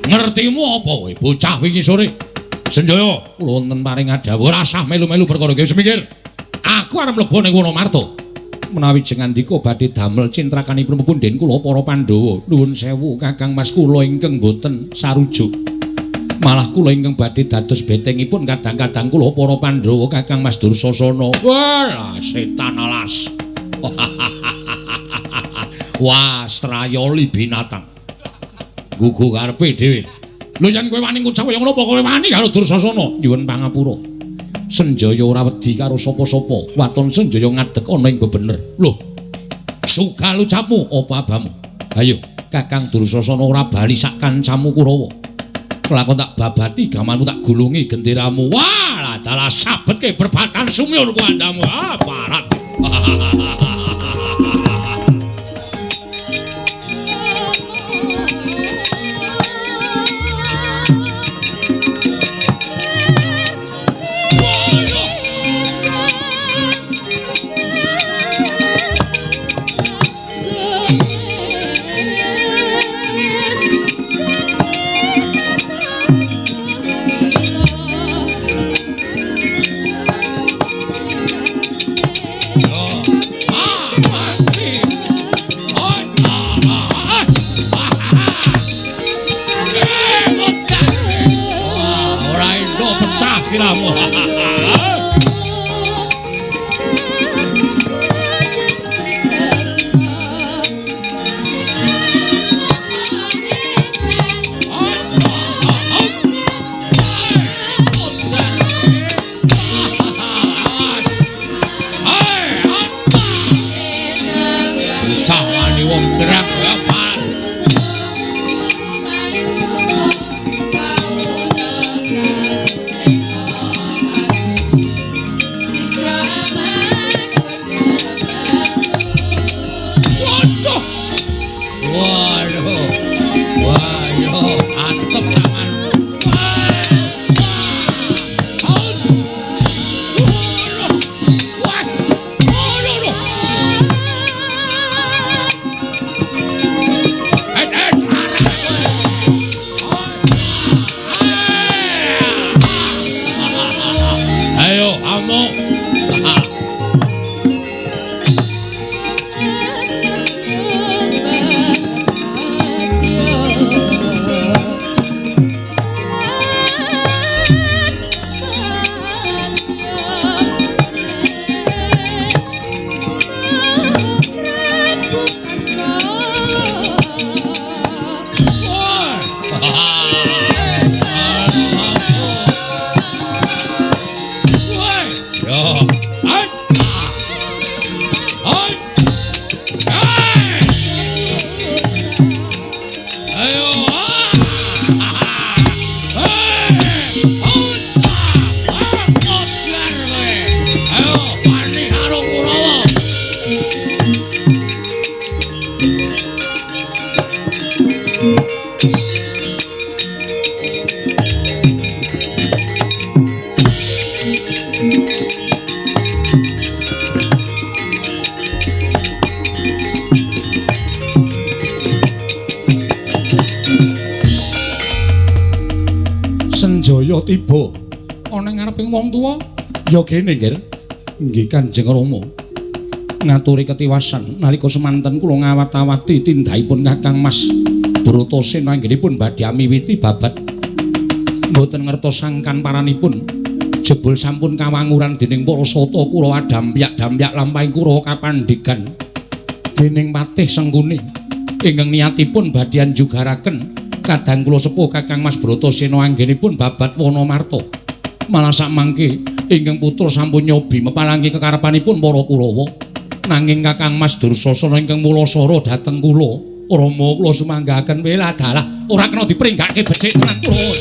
Ngertimu apa kowe bocah wingi sore? Senjaya, kula wonten paring adhawuh rasah melu-melu perkara iki wis mikir. Aku arep mlebu ning Wonomarta. Menawi jengandika badhe damel cintrakanipun pepundhen kula para Pandhawa. Nuwun sewu Kakang Mas, kula ingkang boten sarujuk. Malah kula ingkang badhe dados betengipun kadang-kadang kula para Pandhawa Kakang Mas Dursasana. Wah, setan alas. Wah, strayoli binatang. Gugu karepe dhewe. Lho yen kowe wani ngucap kaya ngono apa kowe wani karo Dursasana? Nyuwun pangapura. Senjaya ora wedi karo sapa-sapa. Waton Senjaya ngadeg ana ing bebener. Lho. Sugal ucapmu apa abamu? Ayo, Kakang Dursasana ora bali sak kancamu Kurawa. Kelakon tak babati gamanmu tak gulungi genderamu. Wah, dalah sabetke berbatan sumyur kuandamu. Ah, parat. Senjaya tiba ana ing ngareping wong tuwa. Ya kene, Nggir. Nggih Kanjeng Rama. Ngaturi ketiwasan nalika semanten kula ngawat-awati tindakipun Kakang Mas Bratasena anggenipun badhe miwiti babat. Mboten ngertos sangkan paranipun. Jebul sampun kawanguran dening para sata Kurawa dampyak-dampyak lampahing Kurawa kapandigan dening Patih Sengkuni ingkang niatipun badhe njugaraken kadang kula sepuh Kakang Mas Bratasena anggenipun babat Wanamarta. Malah sakmangke ingkang putra sampun nyobi mepalangi kekarepanipun para Kurawa. Nanging Kakang Mas Dursasana ingkang mulasara dhateng kula, Rama kula sumanggaken welah dalah ora kena dipringgake becik tenan kula.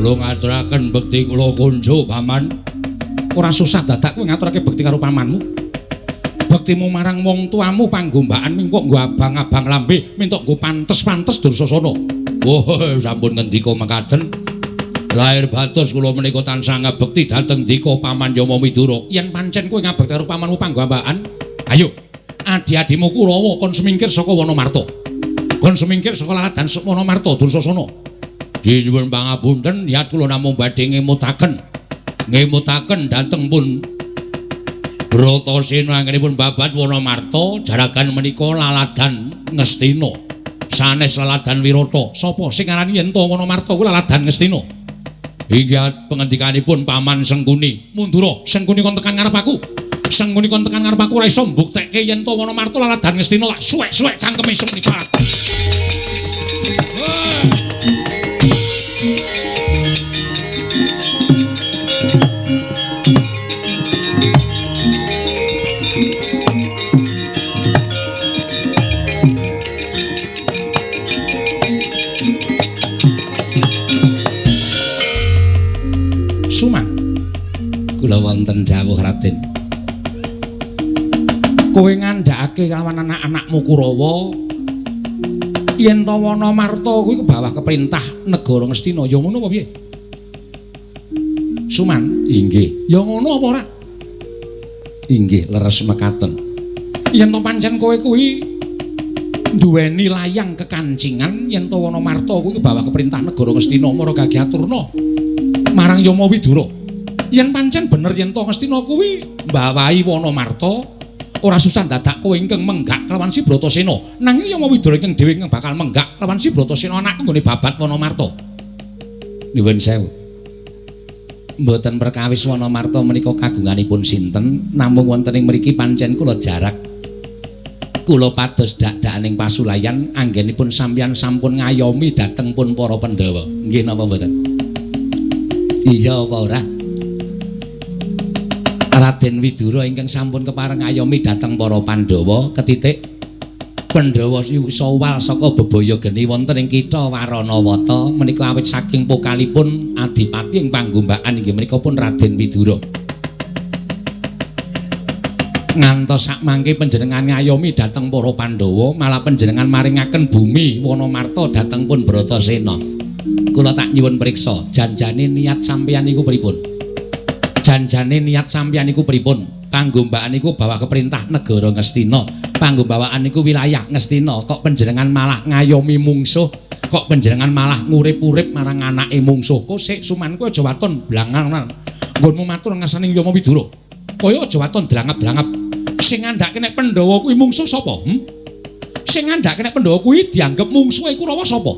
Kula ngaturaken bekti kula kunjo paman. Ora susah dadak kowe ngaturake bekti karo pamanmu. Bektimu marang wong tuamu panggombakan mingko nggo abang-abang lambe, minta nggo pantes-pantes Dursasana. Oh, sampun ngendika mekaten. Lahir batos kula menika tansah ngabekti dhateng dika paman Yama Widura. Yen pancen kowe ngabekti karo pamanmu panggombakan, ayo adi-adimu Kurawa kon semingkir saka Wanamarta. Kon semingkir saka laladan Wanamarta Dursasana. Nyuwun pangapunten, niat kula namung badhe ngemutaken. Ngemutaken dhateng pun Bratasena anggenipun babat Wanamarta jaragan menika laladan Ngastina. Sanes laladan Wirata. Sapa sing ngarani yen to Wanamarta kuwi laladan Ngastina? Inggih pengendikanipun Paman Sengkuni. Mundura, Sengkuni kon tekan ngarep aku. Sengkuni kon tekan ngarep aku ora iso mbuktekke yen to Wanamarta laladan Ngastina. Tak suwek-suwek cangkeme Sengkuni. Suman, kula wonten dawuh Raden. Kowe ngandhakake kelawan anak-anakmu Kurawa yen to Wanamarta kuwi ke bawah keperintah negara Ngastina, ya ngono apa piye? Suman, inggih. Ya ngono apa ora? Inggih, leres mekaten. Yen to pancen kowe kuwi duweni layang kekancingan yen to Wanamarta kuwi ke bawah keperintah negara Ngastina, mara gagiaturna marang Yama Widura. Yen pancen bener yen to Ngastina kuwi mbawahi Wanamarta, ora susah dadak kowe ingkang menggak kelawan si Bratasena. Nanging Yama Widura ingkang dhewe ingkang bakal menggak kelawan si Bratasena anakku nggone babat Wanamarta. Nyuwun sewu. Mboten perkawis Wanamarta menika kagunganipun sinten, namung wonten ing mriki pancen kula jarak. Kula pados dak-dakaning pasulayan anggenipun sampeyan sampun ngayomi dhateng pun para Pandhawa. Nggih napa mboten? Iya apa ora? Raden Widura ingkang sampun kepareng ngayomi dhateng para Pandhawa ketitik Pandhawa sawal saka bebaya geni wonten ing kitha Waranawata menika awit saking pokalipun adipati ing panggombakan inggih menika pun Raden Widura. Ngantos sakmangke panjenengan ngayomi dhateng para Pandhawa, malah panjenengan maringaken bumi Wanamarta dhateng pun Bratasena. Kula tak nyuwun priksa, janjane niat sampeyan niku pripun? Janjane niat sampeyan niku pripun? Panggombaan niku bawah keperintah negara Ngastina. Panggombawaan niku wilayah Ngastina. Kok panjenengan malah ngayomi mungsuh? Kok panjenengan malah ngurip-urip marang anake mungsuh? Kok sik Suman kowe aja waton blangan. Nggonmu matur ngasaning Yama Widura. Kaya aja waton drangap-drangap. Sing ngandhake nek Pandhawa kuwi mungsuh sapa? Sing ngandhake nek Pandhawa kuwi dianggep mungsuhe Kurawa sapa?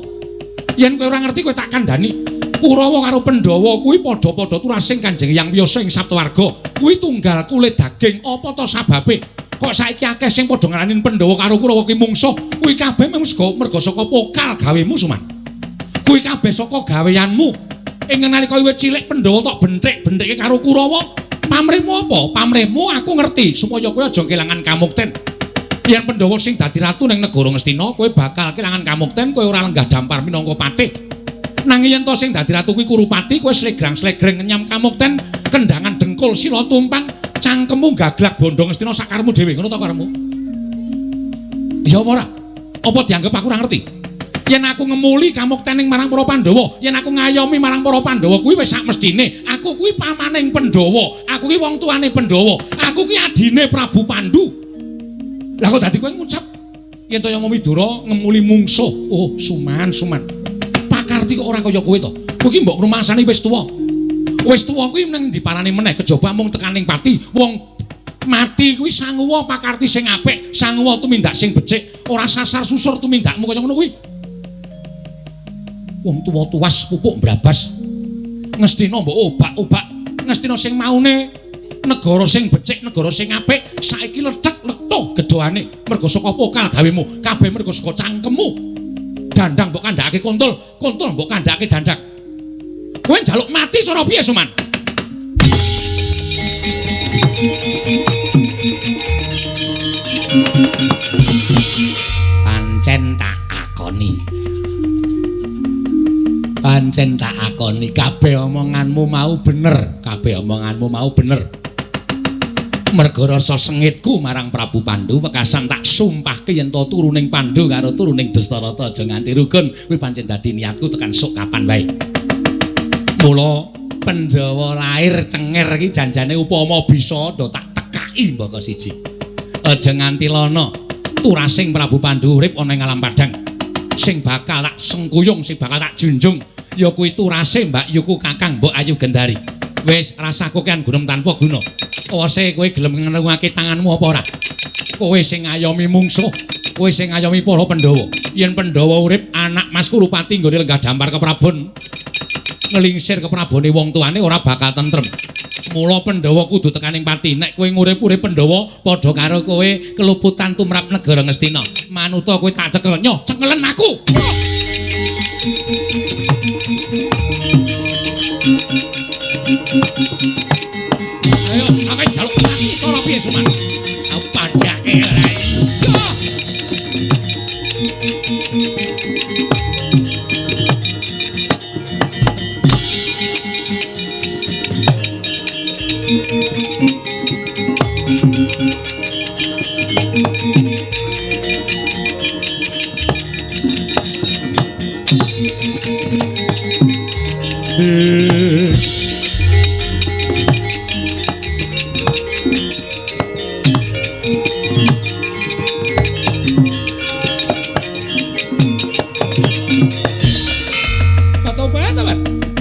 Yen kowe ora ngerti kowe tak kandhani. Kurawa karo Pandhawa kuwi padha-padha turasing Kanjeng Hyang Wiyasa ing Saptawarga. Kuwi tunggal kulit daging. Apa to sababe? Kok saiki akeh sing padha ngarani Pandhawa karo Kurawa kuwi mungsuh? Kuwi kabeh merga saka pokal gawemu Suman. Kuwi kabeh saka gaweanmu. Ing nalika wiwit cilik Pandhawa tok benthik-benthikke karo Kurawa. Pamrihmu apa? Pamrihmu aku ngerti supaya kowe aja kelangan kamukten. Yen Pandhawa sing dadi ratu ning negara Ngastina, kowe bakal kelangan kamukten, kowe ora lenggah dampar minangka patih. Nanging yen to sing dadi ratu kuwi Kurupati, kowe slegrang-slegreng ngenyam kamukten, kendangan dengkul sila tumpang, cangkemmu gaglak bondo Ngastina sakarmu dhewe, ngono to karepmu? Ya apa ora? Apa dianggep aku ora ngerti? Yen aku ngemuli kamuktening marang para Pandhawa, yen aku ngayomi marang para Pandhawa kuwi wis sak mestine. Aku kuwi pamaning Pandhawa, aku kuwi wong tuane Pandhawa, aku kuwi adine Prabu Pandu. Lah kok dadi kowe ngucap yen to Yama Widura ngemuli mungsuh. Oh, Suman, Suman. Pakarti kok ora kaya kowe to. Kowe iki mbok rumangsani wis tuwa. Wis tuwa kuwi nang diparani meneh kejaba mung tekaning pati. Wong mati kuwi sanguwa pakarti sing apik, sanguwa tumindak sing becik, ora sasar susur tumindakmu kaya ngono kuwi. Wong tuwa tuwas pupuk mbrabas. Ngastina mbok obak-obak, Ngastina sing maune negara sing becik, negara sing apik, saiki lethek-lethuh gedhoane merga saka pokal gawemu, kabeh merga saka cangkemmu. Dandang mbok kandhakake kontol, kontol mbok kandhakake dandak. Kowe njaluk mati cara piye, Suman? Pancen tak akoni. Pancen tak akoni kabeh omonganmu mau bener, kabeh omonganmu mau bener. Merga rasa sengitku marang Prabu Pandu wekasan tak sumpahke yen to turuning Pandu karo turuning Dastarata aja nganti rukun. Kuwi pancen dadi niatku tekan sok kapan wae. Mula Pandhawa lair cenger iki janjane upama bisa do tak tekaki mbaka siji. Aja nganti lana turasing Prabu Pandu urip ana ing alam padhang. Sing bakal tak sengkuyung, sing bakal tak junjung ya kuwi turase Mbak Yuku Kakang Mbok Ayu Gendari. Wis rasah kokean gunem tanpa guna. Awase kowe gelem ngrungake tanganmu apa ora? Kowe sing ngayomi mungsuh, kowe sing ngayomi para Pandhawa. Yen Pandhawa urip anak Mas Kurupati nggone lenggah dampar keprabon, ngelingsir keprabone wong tuane ora bakal tentrem. Mula Pandhawa kudu tekaning pati. Nek kowe ngurip-urip Pandhawa padha karo kowe keluputan tumrap negara Ngastina. Manuta kowe tak cekel. Nyoh, cekelen aku. Ayo, aku jaluk mati ora piye Suman? Aku panjake ora iso.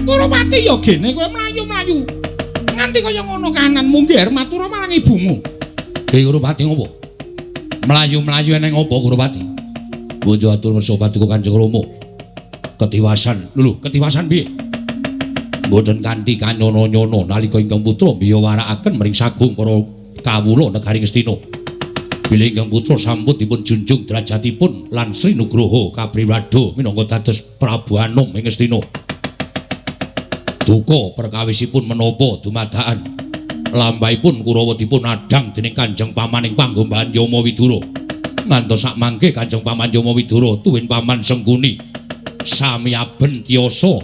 Kurupati ya gene kowe mlayu-mlayu. Nganti kaya ngono kananmu ngger matur marang ibumu. Ki Kurupati ngopo? Mlayu-mlayu eneng apa Kurupati? Bojo atur ngersa paduka Kanjeng Rama. Ketiwasan. Lho, ketiwasan piye? Mboten kanthi kanyono-nyono nalika ingkang putra mbiyawarakaken mring sagung para kawula negari Ngastina. Bilih ingkang putra sampun dipun junjung derajatipun lan Sri Nugroho kabriwado minangka dados Prabu Anom ing Ngastina. Duka perkawisipun menapa dumadakan lampahipun Kurawa dipun adhang dening Kanjeng Paman ing panggombaan Yama Widura. Ngantos sak mangke Kanjeng Paman Yama Widura tuwin Paman Sengkuni sami aben tiyasa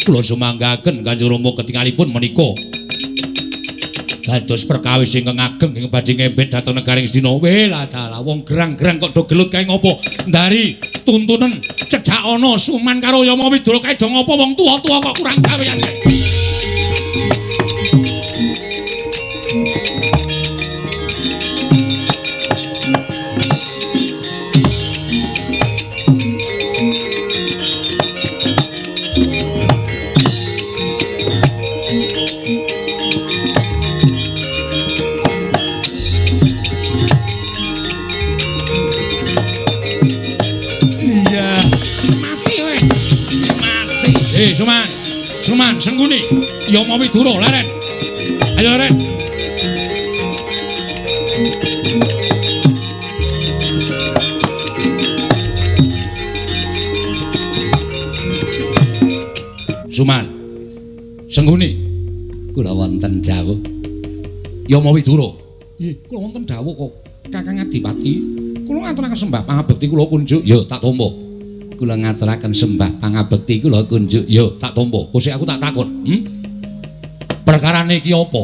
kula sumanggaken Kanjeng Rama ketingalipun menika dados perkawis ingkang ageng ing badhe ngembet dhateng negari Ngastina. Weh dalah wong gerang-gerang kok do gelut kae ngopo? Ndari tuntunen cedhak ana Suman karo Yama Widura kae do ngopo wong tuwa-tuwa kok kurang gawean kae. Suman, Suman, Sengkuni, Yama Widura, leren. Ayo leren. Suman, Sengkuni, kula wonten dawuh. Yama Widura. Nggih, kula wonten dawuh kok Kakang Adipati. Kula ngaturaken sembah pangabekti kula kunjuk. Ya, tak tampa. Kula ngaturaken sembah pangabekti kula kunjuk. Ya, tak tampa. Kosek aku tak takon. Perkarane iki apa?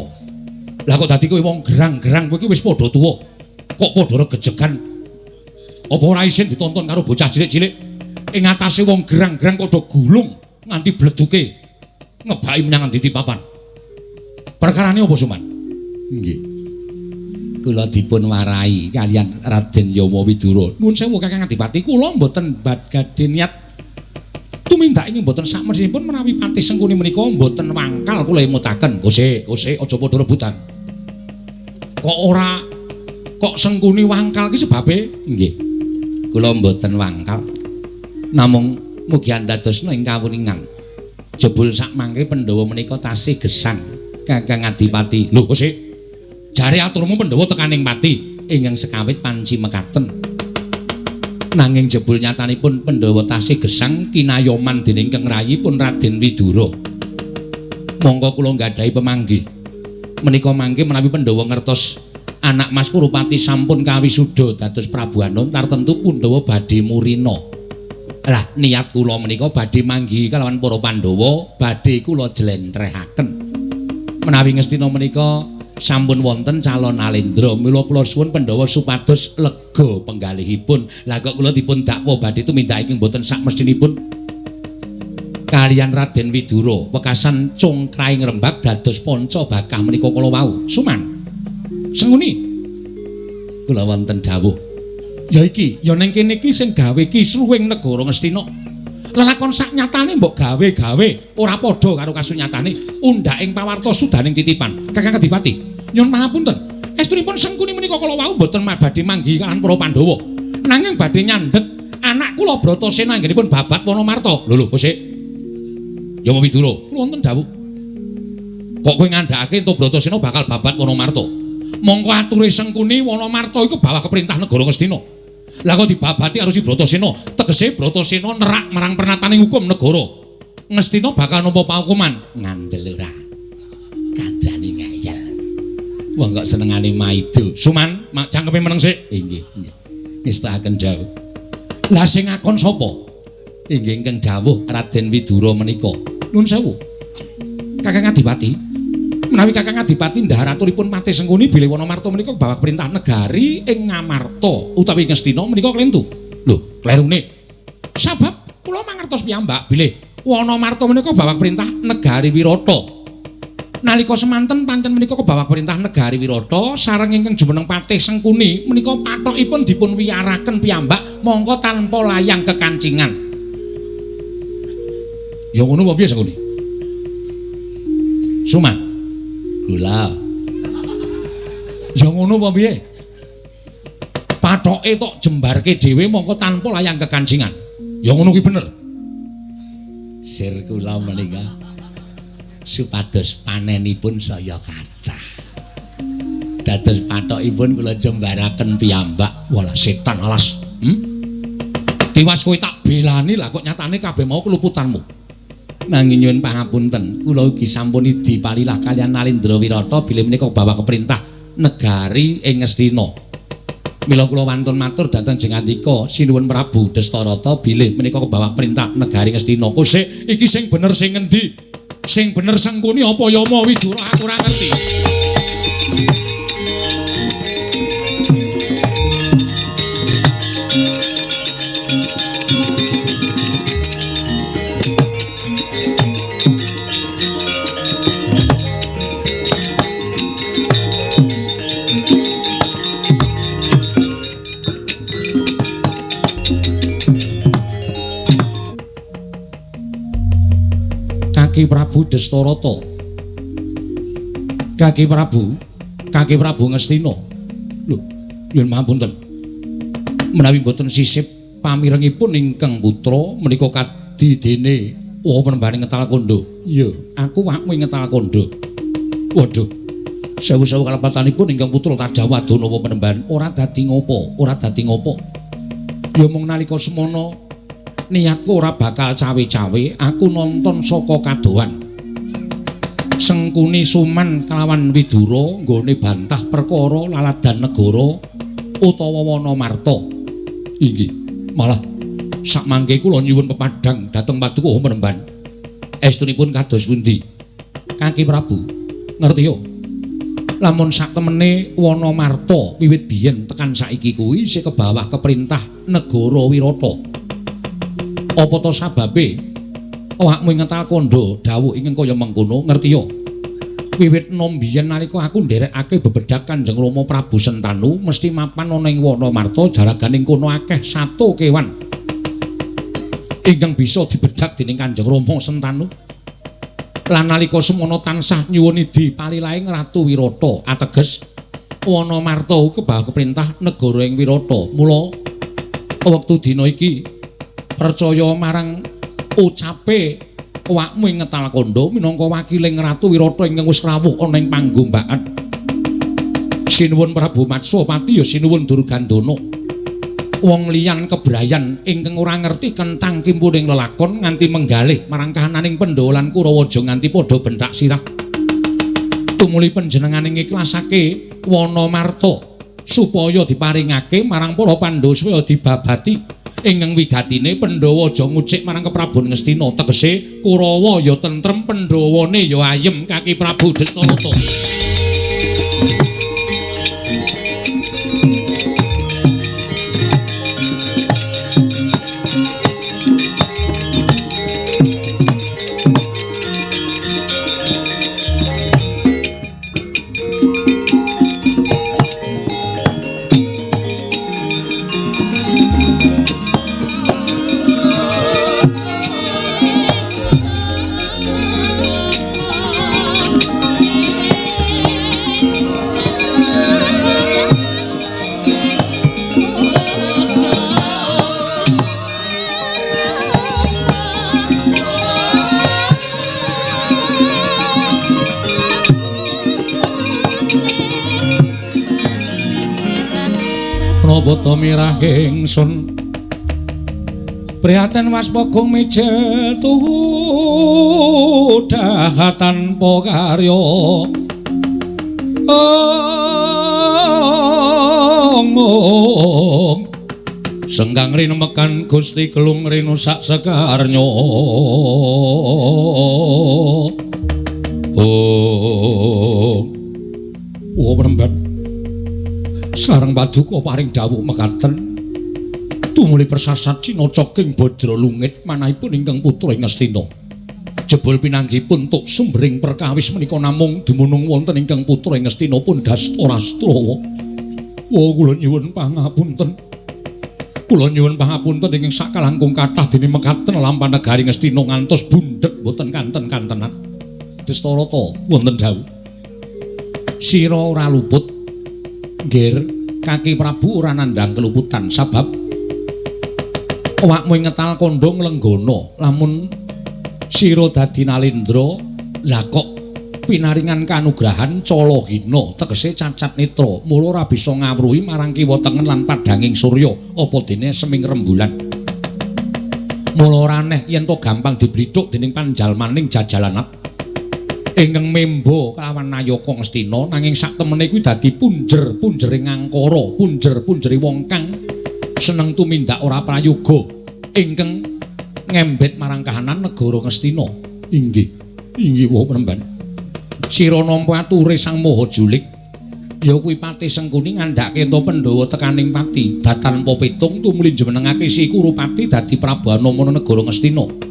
Lah kok dadi kowe wong gerang-gerang kowe iki wis padha tuwa. Kok padha regejegan? Apa ora isin ditonton karo bocah cilik-cilik? Ing atase wong gerang-gerang kok do gulung nganti bleduke ngebaki menyang endi papan. Perkarane apa, Suman? Nggih. Kula dipun warai kalian Raden Yama Widura. Nuwun sewu Kakang Adipati, kula mboten gadhe niat tumindak ing mboten sakmesthipun menawi Patih Sengkuni menika mboten wangkal kula emutaken. Kosek, kosek aja padha rebutan. Kok ora kok Sengkuni wangkal ki sebabe? Nggih. Kula mboten wangkal. Namung mugi andadosna ing kawuningan. Jebul sakmangke Pandhawa menika tasih gesang Kakang Adipati. Lho, kosek. Jare aturmu Pandhawa tekaning pati ingkang sekawit panci mekaten. Nanging jebul nyatanipun Pandhawa tasih gesang kinayoman dening Keng Rayipun Raden Widura. Mongko kula nggadahi pemanggih. Menika mangke menawi Pandhawa ngertos anak Mas Kurupati sampun kawisuda dados Prabu Anom, tartemtu Pandhawa badhe murina. Lah niat kula menika badhe manggihi kalawan para Pandhawa, badhe kula jlentrehaken. Menawi Ngastina menika sampun wonten calon alendra, mila kula suwun Pandhawa supados lega penggalihipun. Lah kok kula dipun dakwa badhe tumindak ingkang boten sakmestinipun. Kaliyan Raden Widura wekasan congkraing rembag dados panca bakah menika kala wau. Suman. Sengkuni. Kula wonten dawuh. Ya iki, ya ning kene iki sing gawe kisruh ing negara Ngastina. Lelakon sak nyatane mbok gawe-gawe ora padha karo kasunyatane. Undhak ing pawarta sudaning titipan. Kakang Adipati, nyuwun pangapunten. Estunipun Sengkuni menika kala wau mboten badhe manggihi kaliyan para Pandhawa. Nanging badhe nyandhet anak kula Bratasena anggenipun babat Wanamarta. Lho lho, kosek. Yama Widura, kula wonten dawuh. Kok kowe ngandhakake ento Bratasena bakal babat Wanamarta? Mongko ature Sengkuni Wanamarta iku bawah keperintah negara Ngastina. Lah kok dibabati karo si Bratasena, tegese Bratasena nerak marang pernataning hukum negara. Ngastina bakal nampa paukuman. Ngandel ora. Kandhane ngeyel. Wong kok senengane maido. Suman, mak cangkeme meneng sik. Inggih, inggih. Ngestakaken dawuh. Lah sing ngakon sapa? Inggih ingkang dawuh Raden Widura menika. Nuwun sewu. Kakang Adipati, menawi Kakang Adipati ndhahar aturipun Patih Sengkuni bilih Wanamarta menika bawah perintah negari ing Ngamarta utawi Ngastina menika klentu. Lho, klerune. Sabab kula mangertos piyambak bilih Wanamarta menika bawah perintah negari Wirata. Nalika semanten pancen menika kebawah perintah negari Wirata sareng ingkang jumeneng Patih Sengkuni menika pathokipun dipun wiyaraken piyambak mongko tanpa layang kekancingan. Ya ngono apa piye Sengkuni? Suman. Gula. Ya ngono apa piye? Pathoke tok jembarke dhewe mongko tanpa layang kekancingan. Ya ngono kuwi bener. Sir kula menika supados panenipun saya kathah. Dados pathokipun kula jembaraken piyambak. Walah setan alas. Tiwas kowe tak belani lah kok nyatane kabeh mau keluputanmu. Nanging nyuwun pangapunten, kula ugi sampun idi palilah kaliyan Nalindra Wirata bilih menika bawa keperintah negari ing Ngastina. Mila kula wantun matur dhateng Jengandika Sinuwun Prabu Destarata bilih menika kebawa perintah negari Ngastina. Kosek iki sing bener sing ngendi? Sing bener Sengkuni apa Yama Widura aku ora ngerti. Kaki Prabu Destarata. Kaki Prabu, Kaki Prabu Ngastina. Lho, nyuwun pangapunten. Menawi mboten sisip pamirengipun ingkang putra menika kadidene oh penembaning ngetal kandha. Iya, aku wakmu ngetal kandha. Waduh. Sewu-sewu kalepatanipun ingkang putra Tajawadana penemban ora dadi ngopo, ora dadi ngopo. Ya mung nalika semono niatku ora bakal cawe-cawe, aku nonton saka kadohan. Sengkuni Suman kalawan Widura nggone bantah perkara laladan negara utawa Wanamarta. Inggih, malah sakmangke kula nyuwun pepadhang dhateng paduka penemban. Estunipun kados pundi? Kaki Prabu, ngerti yo. Lamun saktemene Wanamarta wiwit biyen tekan saiki kuwi isih kebawah keperintah negara Wirata. Apa to sababe awakmu ngetal kandha dawuh ingkang kaya mengkono ngerti ya? Wiwit nom biyen nalika aku nderekake bebedak Kanjeng Rama Prabu Sentanu mesti mapan ana ing Wanamarta jaraganing kono akeh sato kewan ingkang bisa dibedak dening Kanjeng Rama Sentanu. Lan nalika semono tansah nyuwun idi palilahing Ratu Wirata ateges Wanamarta kebawah keperintah negara ing Wirata. Mula wektu dina iki percaya marang ucape awakmu ing ngetal kandha minangka wakiling Ratu Wirata ingkang wis rawuh ana ing panggombakan. Sinuwun Prabu Matswapati ya sinuwun Durgandana. Wong liyan kebrayan ingkang ora ngerti kentang kimpuning lelakon nganti menggalih marang kahananing Pandhawa lan Kurawa aja nganti padha benthak sirah. Tumuli panjenengane ngiklasake Wanamarta supaya diparingake marang para Pandhawa supaya dibabati. Ingkang wigatine Pandhawa aja ngucik marang Keprabon Ngastina, tegese Kurawa ya tentrem, Pandhawane ya ayem Kaki Prabu Destarata. Napa mirah ingsun prihatin waspagung mijil tuhu daha tanpa karya omong senggang rinemekan Gusti Kelung rinu sak sekarnya. Oh, oh premban sareng paduka paring dawuh mekaten tumuli persasat cinaca king Bajra Lungit manahipun ingkang putra ing Ngastina. Jebul pinanggihipun tuk sumbering perkawis menika namung dumunung wonten ingkang putra ing Ngastina pun Dastarastra. Oh, kula nyuwun pangapunten. Kula nyuwun pangapunten ingkang sakalangkung kathah dene mekaten lampah negari Ngastina ngantos bundhet boten kanten-kantenan. Destarata wonten dawuh. Sira ora luput. Nggir, Kaki Prabu ora nandhang keluputan sabab awakmu ngetal kandha nglenggana lamun sira dadi nalendra lah kok pinaringan kanugrahan calahina tegese cacat netra mula ora bisa ngawruhi marang kiwa tengen lan padhanging surya apa dene seming rembulan. Mula ora aneh yen to gampang diblithuk dening panjalmaning jajalanat ingkang memba kelawan nayaka Ngastina nanging sak temene kuwi dadi punjer-punjering angkara, punjer-punjere wong kang seneng tumindak ora prayoga ingkang ngembet marang kahanan negara Ngastina. Inggih, inggih wah penemban. Sira nampa ature Sang Maha Julik ya kuwi Patih Sengkuni ngandhake ento Pandhawa tekaning pati datanpa pitung tumuli njumenengake si Kurupati dadi Prabu Anoman negara Ngastina.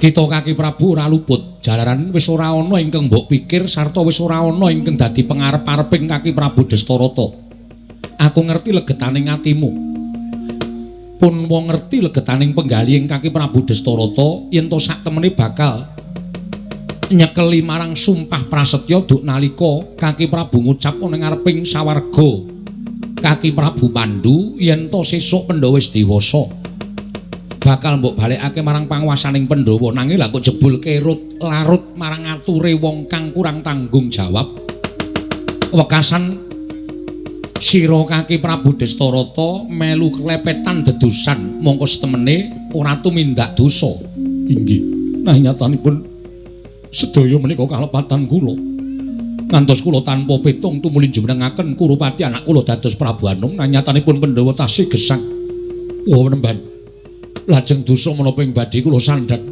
Kita Kaki Prabu ora luput, jalaran wis ora ana ingkang mbok pikir sarta wis ora ana ingkang dadi pengarep-areping Kaki Prabu Destarata. Aku ngerti legetaning atimu. Pun wong ngerti legetaning penggalihing Kaki Prabu Destarata yen to sak temene bakal nyekeli marang sumpah prasetya duk nalika Kaki Prabu ngucap ana ngareping sawarga Kaki Prabu Pandu yen to sesuk Pandhawa wis dewasa bakal mbok balekake marang panguwasaning Pandhawa nanging lha kok jebul kerut larut marang ature wong kang kurang tanggung jawab. Wekasan sira Kaki Prabu Destarata melu klepetan dedusan mongko setemene ora tumindak dosa. Inggih, nah nyatanipun sedaya menika kalepatan kula. Ngantos kula tanpa pitung tumuli njumenengaken Kurupati anak kula dados Prabu Anum nah nyatanipun Pandhawa tasih gesang. Wah nemban. Lajeng dosa menapa ing badhe kula sandhek.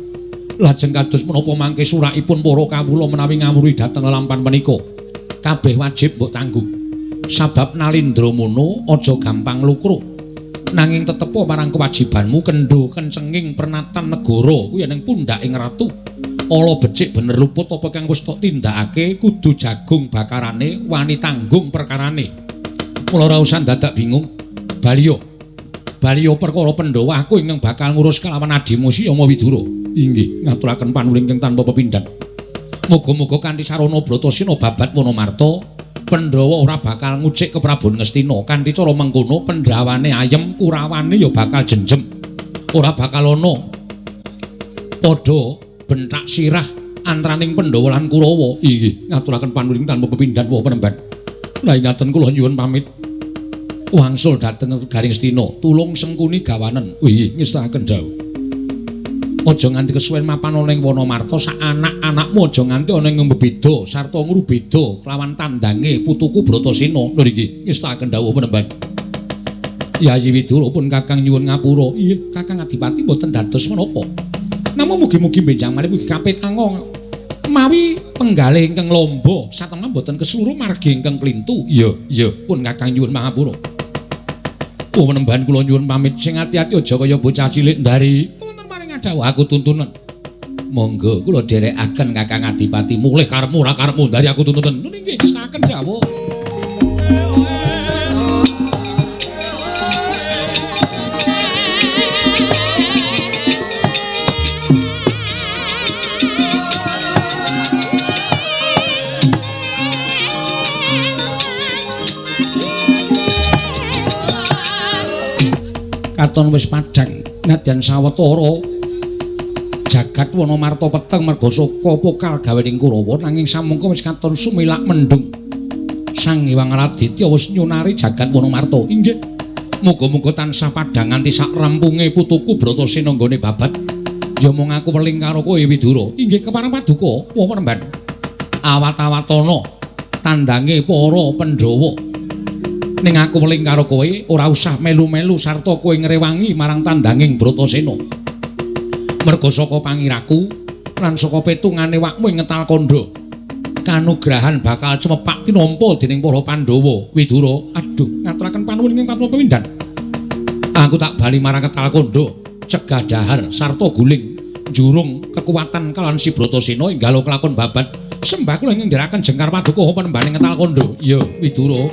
Lajeng kados menapa mangke surakipun para kawula menawi ngawruhi dhateng lelampan menika. Kabeh wajib mbok tanggung. Sabab nalindra mono aja gampang lukro. Nanging tetepa marang kewajibanmu kendho kencenging pernatan negara kuwi ning pundhaking ratu. Ala becik bener luput apa kang wis tok tindakake kudu jagung bakarane wani tanggung perkarane. Mula ora usah dadak bingung. Baliyo Baliyo perkara Pandhawa aku ingkang bakal ngurus kelawan adimu si Yama Widura. Inggih, ngaturaken panuwun ingkang tanpa pepindhan. Muga-muga kanthi sarana Bratasena babat Wanamarta, Pandhawa ora bakal ngucik Keprabon Ngastina. Kanthi cara mengkono Pandhawane ayem, Kurawane ya bakal jenjem. Ora bakal ana padha bentak sirah antaraning Pandhawa lan Kurawa. Inggih, ngaturaken panuwun tanpa pepindhan wah penemban. Lah ingaten kula nyuwun pamit. Wangsul dhateng Garing Ngastina, tulung Sengkuni gawanen. Inggih, ngestakaken dawuh. Aja nganti kesuwen mapan ana ing Wanamarta, sak anak-anakmu aja nganti ana ing bebeda sarta ngrubeda kelawan tandange putuku Bratasena. Lho nggih, ngestakaken dawuh penemban. Yayi Widura pun Kakang nyuwun ngapura. Iya, Kakang Adipati mboten dados menapa. Namung mugi-mugi benjang malih mugi kapetanga. Mawi penggalih ingkang lomba satemah mboten keseluruh margi ingkang klintu. Iya, iya, pun Kakang nyuwun pangapura. Oh, menembahan kula nyuwun pamit sing ati-ati aja kaya bocah cilik ndari. Wonten paring dawuh aku tuntunan. Monggo kula dherekaken Kakang Adipati mulih karepmu ora karepmu ndari aku tuntunan. Nggih ngestaken dawuh. Katon wis padhang nadyan sawetara jagat wana marta peteng merga saka pokal gawening Kurawa nanging samangka wis katon sumilak mendung. Sang Hyang Raditya wis nyunari jagat wana marta. Inggih. Muga-muga tansah padhang nganti sak rampunge putuku Bratasena nggone babat. Ya mung aku weling karo kowe Widura. Inggih kepareng paduka wong Remban. Awat-awatana tandange para Pandhawa. Ning aku weling karo kowe ora usah melu-melu sarta kowe ngrewangi marang tandanging Bratasena. Merga saka pangiraku lan saka petungane wakmu ing ngetal kandha. Kanugrahan bakal cemepak tinampa dening para Pandhawa. Widura, aduh ngaturaken panuwun ing patma pepindhan. Aku tak bali marang Ketal Kandha, cegah dahar sarta guling jurung kekuatan kalawan si Bratasena enggalo kelakon babat. Sembah kula ing ndherekaken jengkar paduka penembaning Ngetal Kandha. Ya, Widura.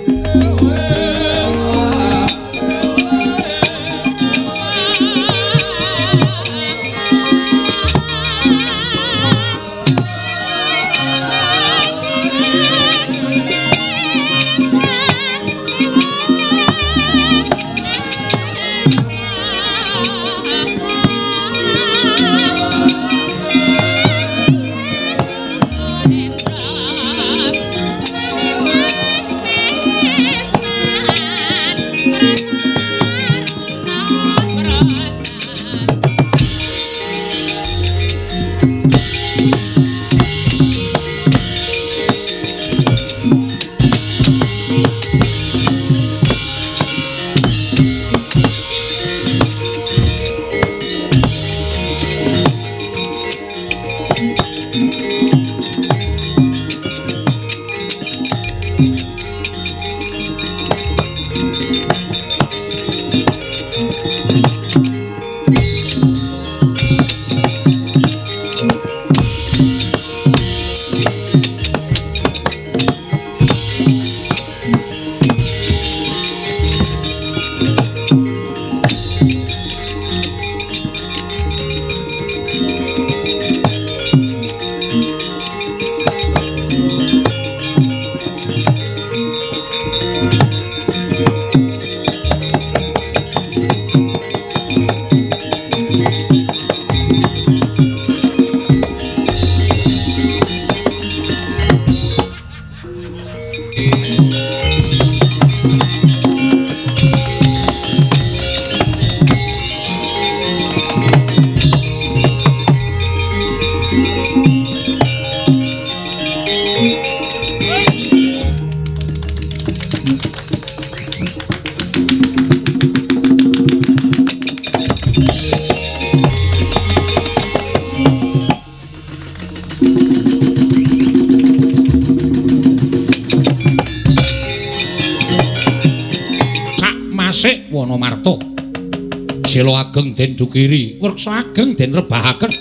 Sela ageng den dukiri, wreksa ageng den rebahaken.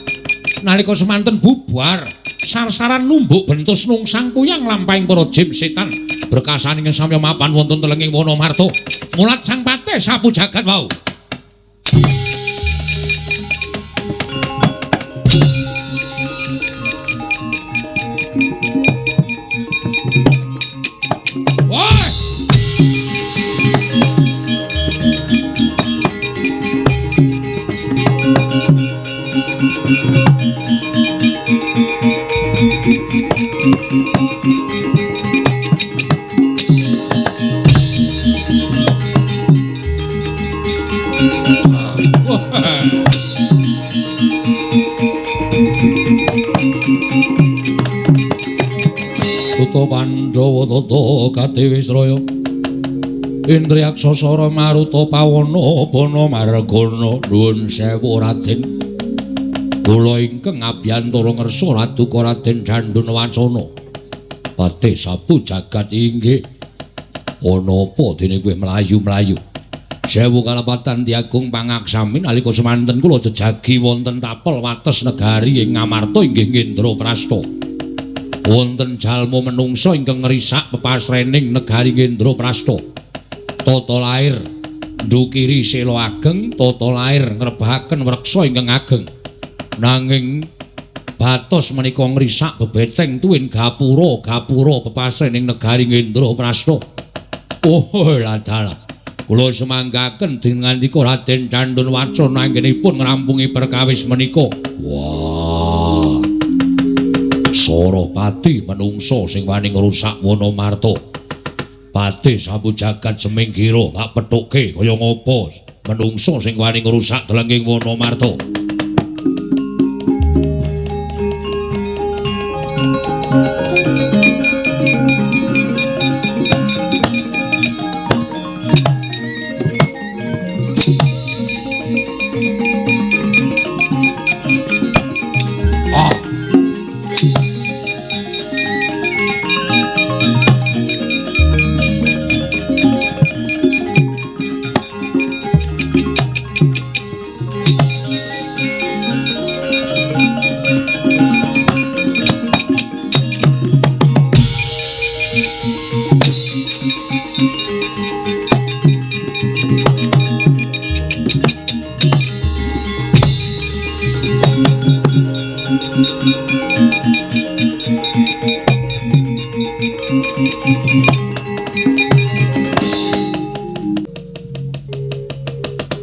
Nalika semanten bubar, sarsaran numbuk bentus nungsang kuyang lampahing para jim setan. Berkasaning samya mapan wonten telenging wana marta. Mulat sang patih sapu jagat wau. Duta Pandhawa tata Kadewisraya Indriyaksa Sara Maruta Pawana Bana Margana. Nuwun sewu Raden. Kula ingkang abiyantara ngersa Raduka Raden Dandun Wacana. Patih sapu jagat inggih. Ana apa dene kowe mlayu-mlayu? Sewu kalepatan Tiagung pangaksamin nalika semanten kula jejagi wonten tapel wates negari ing Ngamarta inggih Ngendraprasta. Wonten jalma menungsa ingkang ngrisak pepasrening negari Ngendraprasta. Tata lair ndukiri sela ageng, tata lair ngrebahaken wreksa ingkang ageng. Nanging batos menika ngrisak bebeteng tuwin gapura-gapura pepasrening negari Ngendraprasta. Oh ladalah. Kula semanggaken dinangandika Raden Dandun Wacana anggenipun ngrampungi perkawis menika. Wah. Sarapati menungsa sing wani ngrusak Wanamarta. Patih sapu jagat seminggira tak pethukke kaya ngapa menungsa sing wani ngrusak delenging Wanamarta.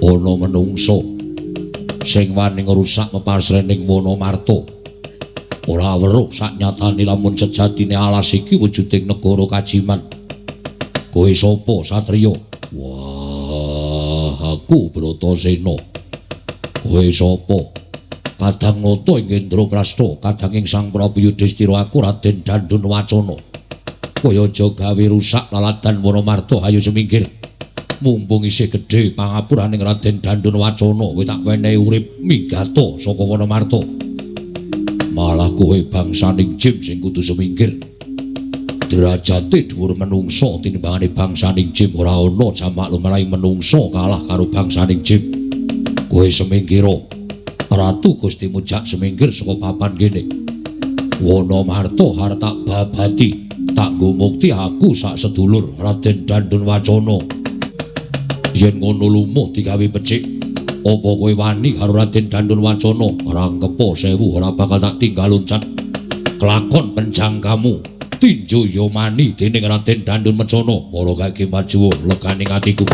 Ana menungsa sing wani ngrusak pepasrening Wanamarta. Ora weruh saknyatane lamun sejatine alas iki wujuding negara kajiman. Kowe sapa, satriya? Wah, aku Bratasena. Kowe sapa? Kadang nata ing Indraprasta, kadang ing Sang Prabu Yudhistira, aku Raden Dandun Wacana. Kowe aja gawe rusak laladan Wanamarta, ayo semingkir. Mumpung isih gedhe pangapuraning Raden Dandun Wacana, kowe tak wenehi urip migata saka Wanamarta. Malah kowe bangsaning jim sing kudu semingkir. Derajate dhuwur menungsa tinimbangane bangsaning jim ora ana jamak lumrahing menungsa kalah karo bangsaning jim. Kowe semingkira. Ratu Gusti Mujak semingkir saka papan kene. Wanamarta harta babati, tak nggo mukti aku sak sedulur Raden Dandun Wacana. Yen ngono lumuh digawe becik, apa kowe wani karo Raden Dandun Wacana? Rangkepa sewu ora bakal tak tinggal loncat. Kelakon penjangkamu tinju yomani dening Raden Dandun Wacana. Mara kake maju leganing atiku.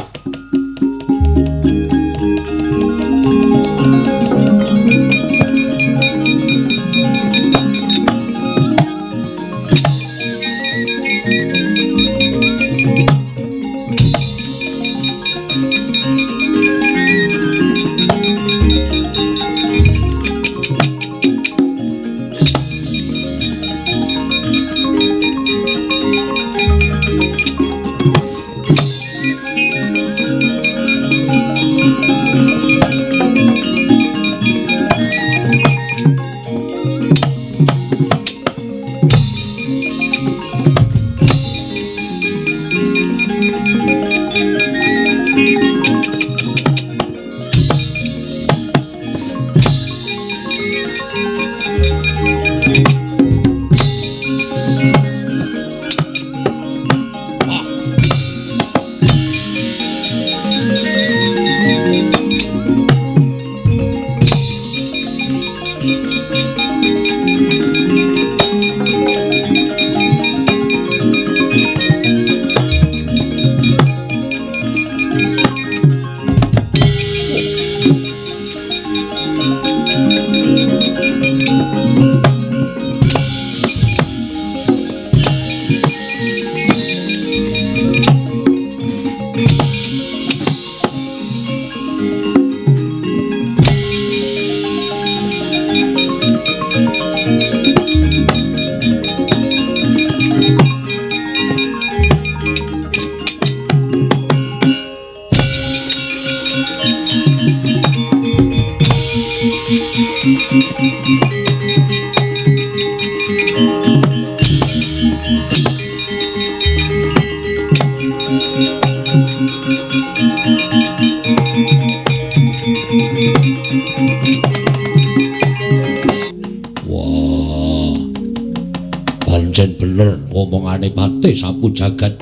Pancen bener omongane Patih Sapu Jagat.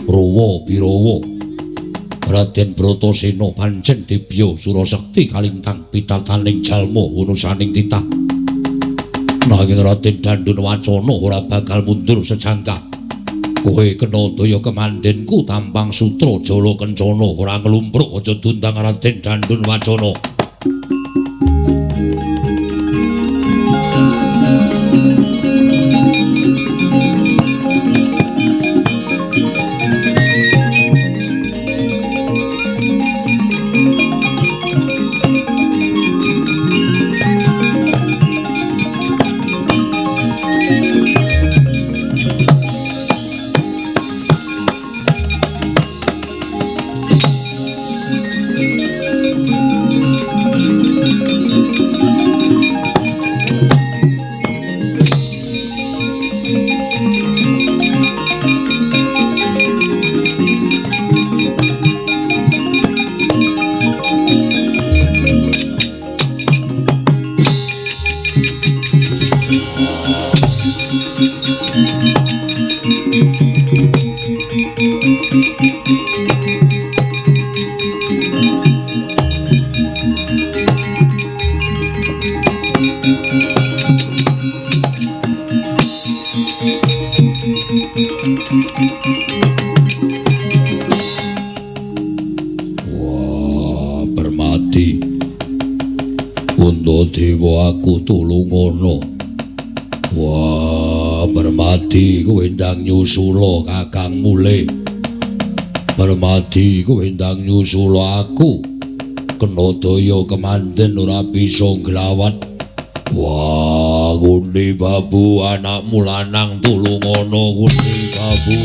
Rawa Birawa Raden Bratasena pancen dibya surasekti kalintang pitataning jalma unusaning titah. Nanging Raden Dandun Wacana ora bakal mundur sejangkah. Kowe kena daya kemandenku tampang sutra jala kencana ora nglumpruk aja dundang Raden Dandun Wacana. Wah, Permati. Puntadewa aku tulungono. Wah, Permati kowe ndang nyusula kakang mule. Permati kowe ndang nyusula aku. Kena daya kemanden ora bisa nglawat. Wah, Gundi Babu anakmu lanang tulungono Gundi Babu.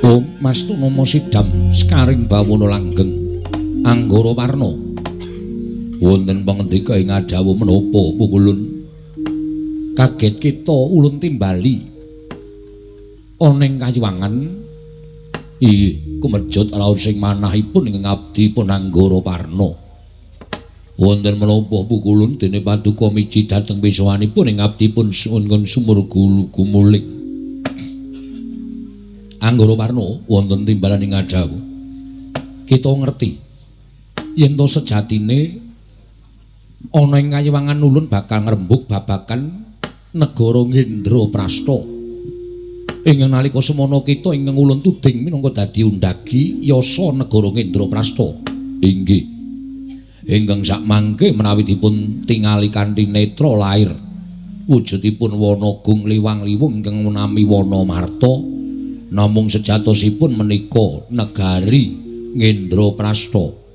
Om Mastunomo Sidam Sekaring Bawono Langgeng Anggara Warna. Wonten pangendika ing adhawuh menapa pukulun? Kaget kita ulun timbali ana ing kayuwangan. Ih, kumejut raos sing manahipun ing ngabdi pun Anggara Warna. Wonten menapa pukulun dene paduka miji dhateng pisowanipun ing ngabdi pun suwun sumur gumuling. Anggara Warna wonten timbalan ing adhawuh. Kita ngerti yen to sejatine ana ing kayuwangan ulun bakal ngrembug babagan negara Ngendraprasta. Ing nalika semana kita ingkang ulun tuding minangka dadi undagi yasa negara Ngendraprasta. Inggih. Ingkang sakmangke menawi dipun tingali kanthi netra lair wujudipun wana gung liwang-liwung ingkang menami wana marta, namung sejatosipun menika negari Ngendraprasta.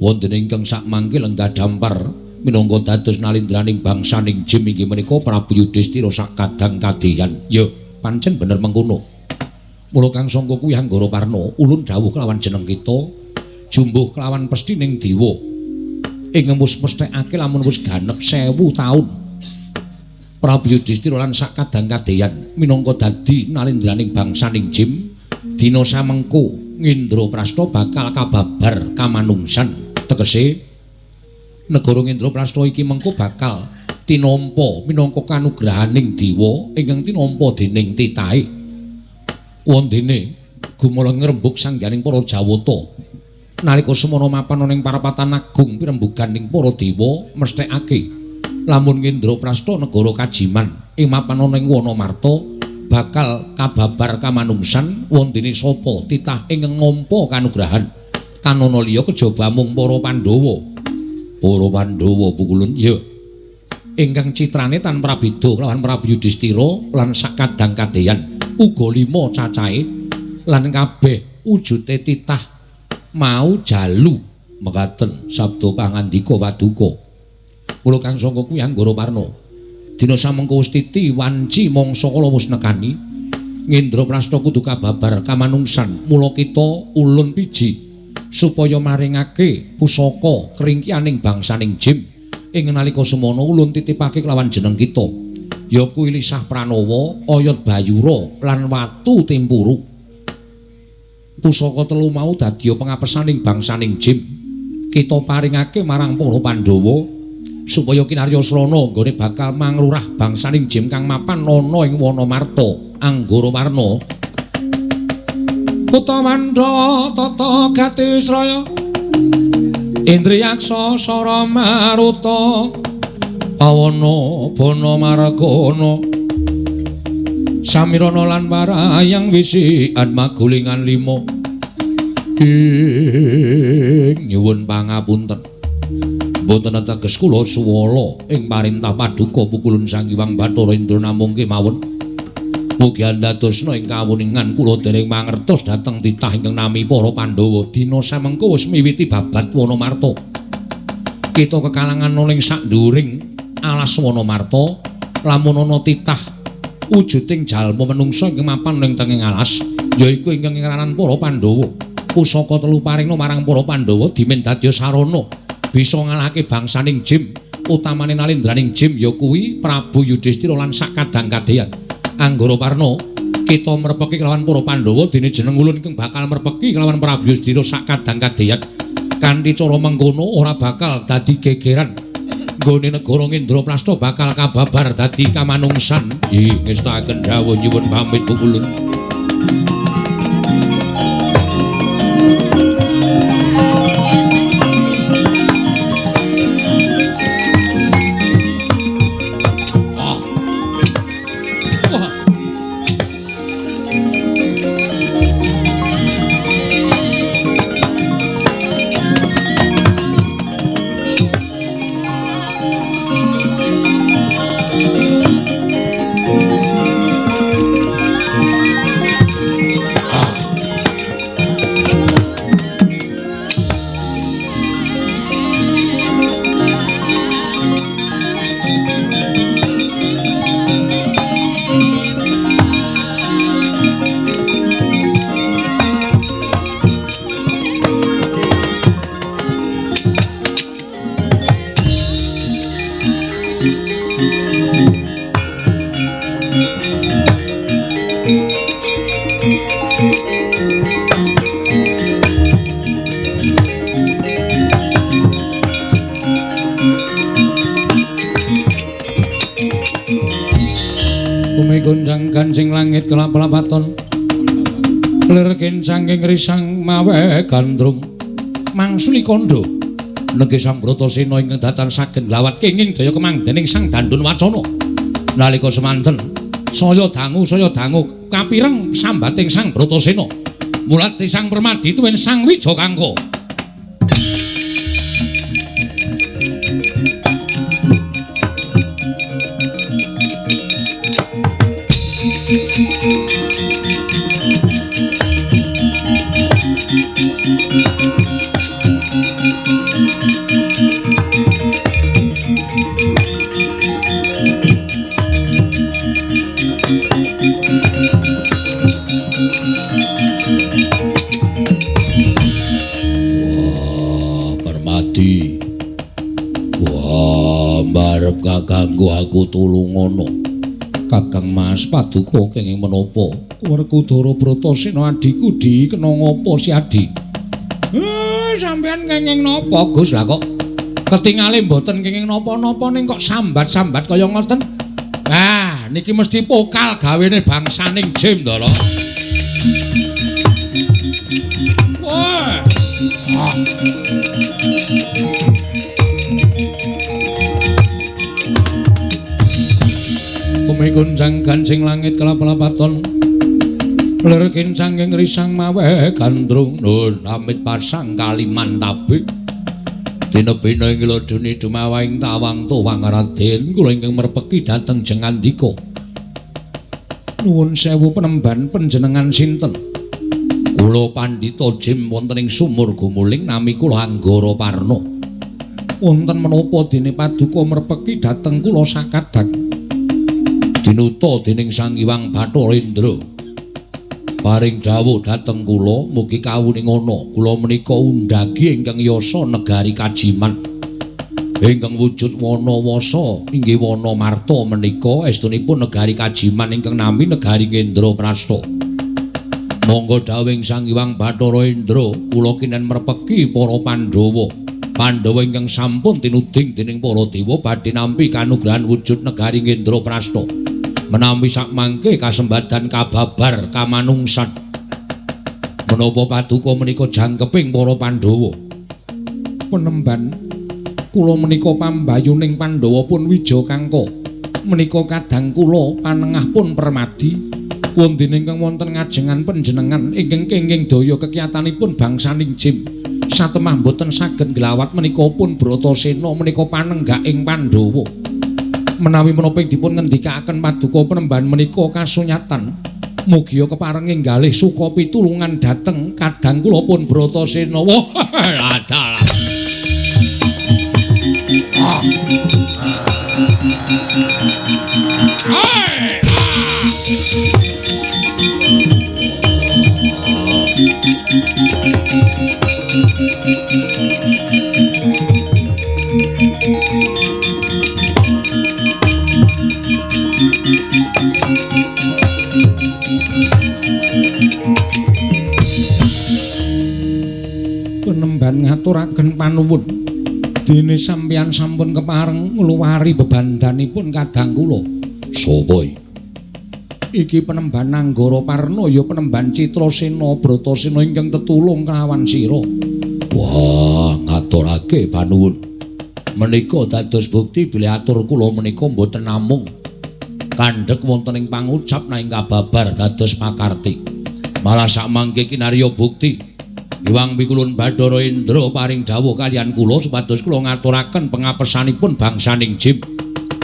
Wonten ingkang sakmangke lenggah dampar minangka dados nalindraning bangsaning Jim inggih menika Prabu Yudhistira sakadang kadeyan. Ya, pancen bener mengkono. Mula kang sangka kuwi Anggara Warna ulun dawuh kelawan jeneng kita jumbuh kelawan pestining dewa. Ing wis mesthekake lamun wis ganep 1000 taun Prabu Yudhistira lan sakadang kadeyan minangka dadi nalindraning bangsaning Jim, dina samengko Ngendraprasta bakal kababar kamanungsan. Tegese negara Ngendraprasta iki mengko bakal tinampa minangka kanugrahaning dewa ingkang tinampa dening titahe. Wondene gumala ngrembug sangganing para Jawata. Nalika semana mapan ana ing parapatan agung pirembuganing para dewa mesthekake lamun Ngendraprasta negara kajiman ing mapan ana ing wana marta bakal kababar kamanungsan. Wondene sapa titah ingkang nampa kanugrahan tanana liya kejaba mung para Pandhawa. Para Pandhawa pukulun ya ingkang citrane tan prabeda kelawan Prabu Yudhistira lan sakadang kadeyan uga lima cacahe lan kabeh wujute titah mau jalu. Mekaten sabda pangandika paduka. Mula kang sangka kuwi Anggara Warna dina samengko wis titi wanci mangsa kala wis nekani Ngendraprasta kudu kababar kamanungsan. Mula kita ulun piji supaya maringake pusaka kringkianing bangsaning Jim. Ing nalika semana ulun titipake kelawan jeneng kita. Ya kuwi Lisah Pranawa, Oyot Bayura lan Watu Timpuru. Pusaka telu mau dadi pengapesaning bangsaning Jim. Kita paringake marang para Pandhawa supaya kinarya srana nggone bakal mangrurah bangsaning Jim kang mapan ana ing Wanamarta. Anggara Warna Utawandha tata gati sraya Indriyaksa sara maruta Pawana bana margana Samirana lan warayang wisian magulingan lima. Ing nyuwun pangapunten. Mboten teges kula suwala ing parintah paduka pukulun Sang Hyang Bathara Indra namung kemawon. Mugi andadosna ing kawuningan kula dereng mangertos dhateng titah ingkang nami para Pandhawa dina samengko wis miwiti babat Wanamarta. Kita kekalangan ana ing saknduring alas Wanamarta, lamun ana titah wujuding jalma menungsa ingkang mapan ing tenging alas, yaiku ingkang ngeranan para Pandhawa. Pusaka telu paringna marang para Pandhawa dimin dadi sarana bisa ngalahake bangsaning Jim, utamane nalendraning Jim ya kuwi Prabu Yudhistira lan sakadang kadeyan. Anggara Parna, kita merpeki kelawan para Pandhawa dene jeneng ulun ingkang bakal merpeki kelawan Prabu Yudhistira sakadang kadeyan. Kanthi cara mengkono ora bakal dadi gegeran. Nggone negara Indraprasta bakal kababar dadi kamanungsan. Ih, ngestakaken dawuh nyuwun pamit pukulun. Kancing langit kelap-lapaton lir kincanging risang mawe gandrung mangsuli kandha nengge Sang Bratasena ingkang datan saged nglawat kenging daya kemangdening Sang Dandun Wacana. Nalika semanten saya dangu kapireng sambating Sang Bratasena mulate Sang Permadi tuwin Sang Wijakangka. Kakangku aku tulungono. Kakang Mas paduka kenging menapa? Werkudara Bratasena adhiku di kena ngapa si adi? Sampeyan kenging napa Gus? Lah kok ketingale mboten kenging napa-napa ning kok sambat-sambat kaya ngoten? Ah, niki mesti pokal gawene bangsaning Jim to lho. Wah. Gunjang kancing langit kelap-lapaton lir kincanging risang mawe gandrung nun amit pasang kalimantabe dinebina ing lodone dumawaing tawang tuwang Raden kula ingkang merpeki dhateng Jengandika. Nuwun sewu penemban panjenengan sinten? Kula pandhita Jim wonten ing sumur gumuling nami kula Anggara Parna. Wonten menapa dene paduka merpeki dhateng kula sakadang? Dinuta dening Sang Hyang Bathara Indra. Paring dawuh dhateng kula mugi kawuningana kula menika undhagi ingkang yasa negari Kajiman. Ingkang wujud Wanawasa inggih Wana Marta menika estunipun negari Kajiman ingkang nami negari Ngendraprasta. Monggo dawuhing Sang Hyang Bathara Indra, kula kinen merpeki para Pandhawa. Pandhawa ingkang sampun tinuding dening para dewa badhe nampi kanugrahan wujud negari Ngendraprasta. Menawi sakmangke kasembadan kababar kamanungsan. Menapa paduka menika jangkeping para Pandhawa? Penemban kula menika pambayuning Pandhawa pun Wijakangka. Menika kadang kula panengah pun Permadi. Wondene ingkang wonten ngajengan panjenengan ingkang kenging daya kekiyatanipun bangsaning Jim. Satemah boten saged nglawat menika pun Bratasena menika panenggaking Pandhawa. Menawi menapa ing dipun ngendikaaken paduka penemban menika kasunyatan, mugia keparenging galih suka pitulungan dhateng kadang kula pun Bratasena. Wah, dalah. Penemban ngaturaken panuwun. Dene sampeyan sampun kepareng ngluwari bebandanipun kadang kula. Sapa iki? Iki penemban Anggara Parna ya penemban Citrasena Bratasena ingkang tetulung kelawan sira. Wah, ngaturake panuwun. Menika dados bukti bilih atur kula menika mboten namung kandhek wonten ing pangucap nanging kababar dados pakarti. Malah sakmangke kinarya bukti Hyang Pikulun Bathara Indra paring dawuh kaliyan kula supados kula ngaturaken pengapesanipun bangsaning Jim.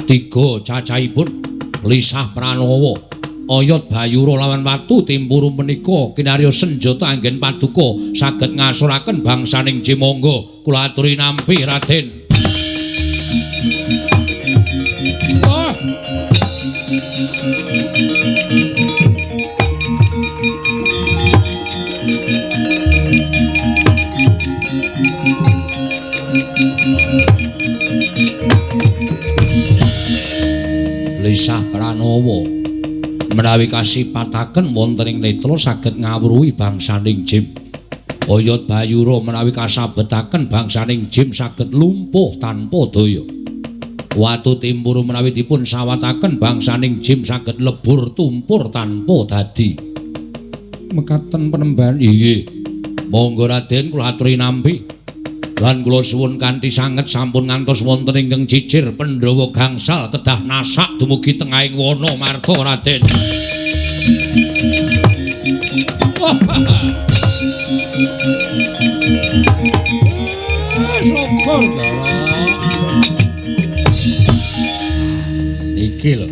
Tiga cacahipun Lisah Pranawa, Oyot Bayura lawan Watu Timpuru menika kinarya senjata anggen paduka saged ngasuraken bangsaning Jim. Monggo kula aturi nampi Raden. Wah. Lisah Pranawa menawi kasipataken wonten ing netra saged ngawruhi bangsaning Jim. Oyot Bayura menawi kasabetaken bangsaning Jim saged lumpuh tanpa daya. Watu Timpuru menawi dipun sawataken bangsaning Jim saged lebur tumpur tanpa dadi. Mekaten penemban. Inggih. Monggo Raden kula aturi nampi. Lan kula suwun kanthi sanget sampun ngantos wonten ingkang cicir Pandhawa gangsal kedah nasak dumugi tengahing wana marta Raden. Syukur niki lho.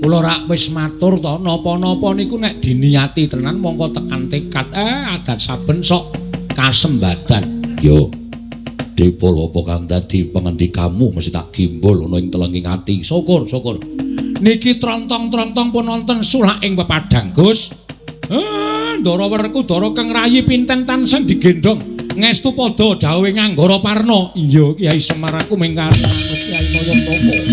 Kula rak wis matur to, napa-napa niku nek diniati tenan mongko tekan tekad. Adat saben sok kasembadan. Yo, Depol apa kang dadi pengendikamu mesti tak gimbol ana ing telenging ati. Syukur, syukur. Niki trontong-trontong pun wonten sulak ing pepadang, Gus. Ndara Werkudara kang rayi pinten tansah digendhong. Ngestu padha dawuhe Anggara Parna. Iya, Kyai Semar aku mingkari manut Kyai Nayantaka.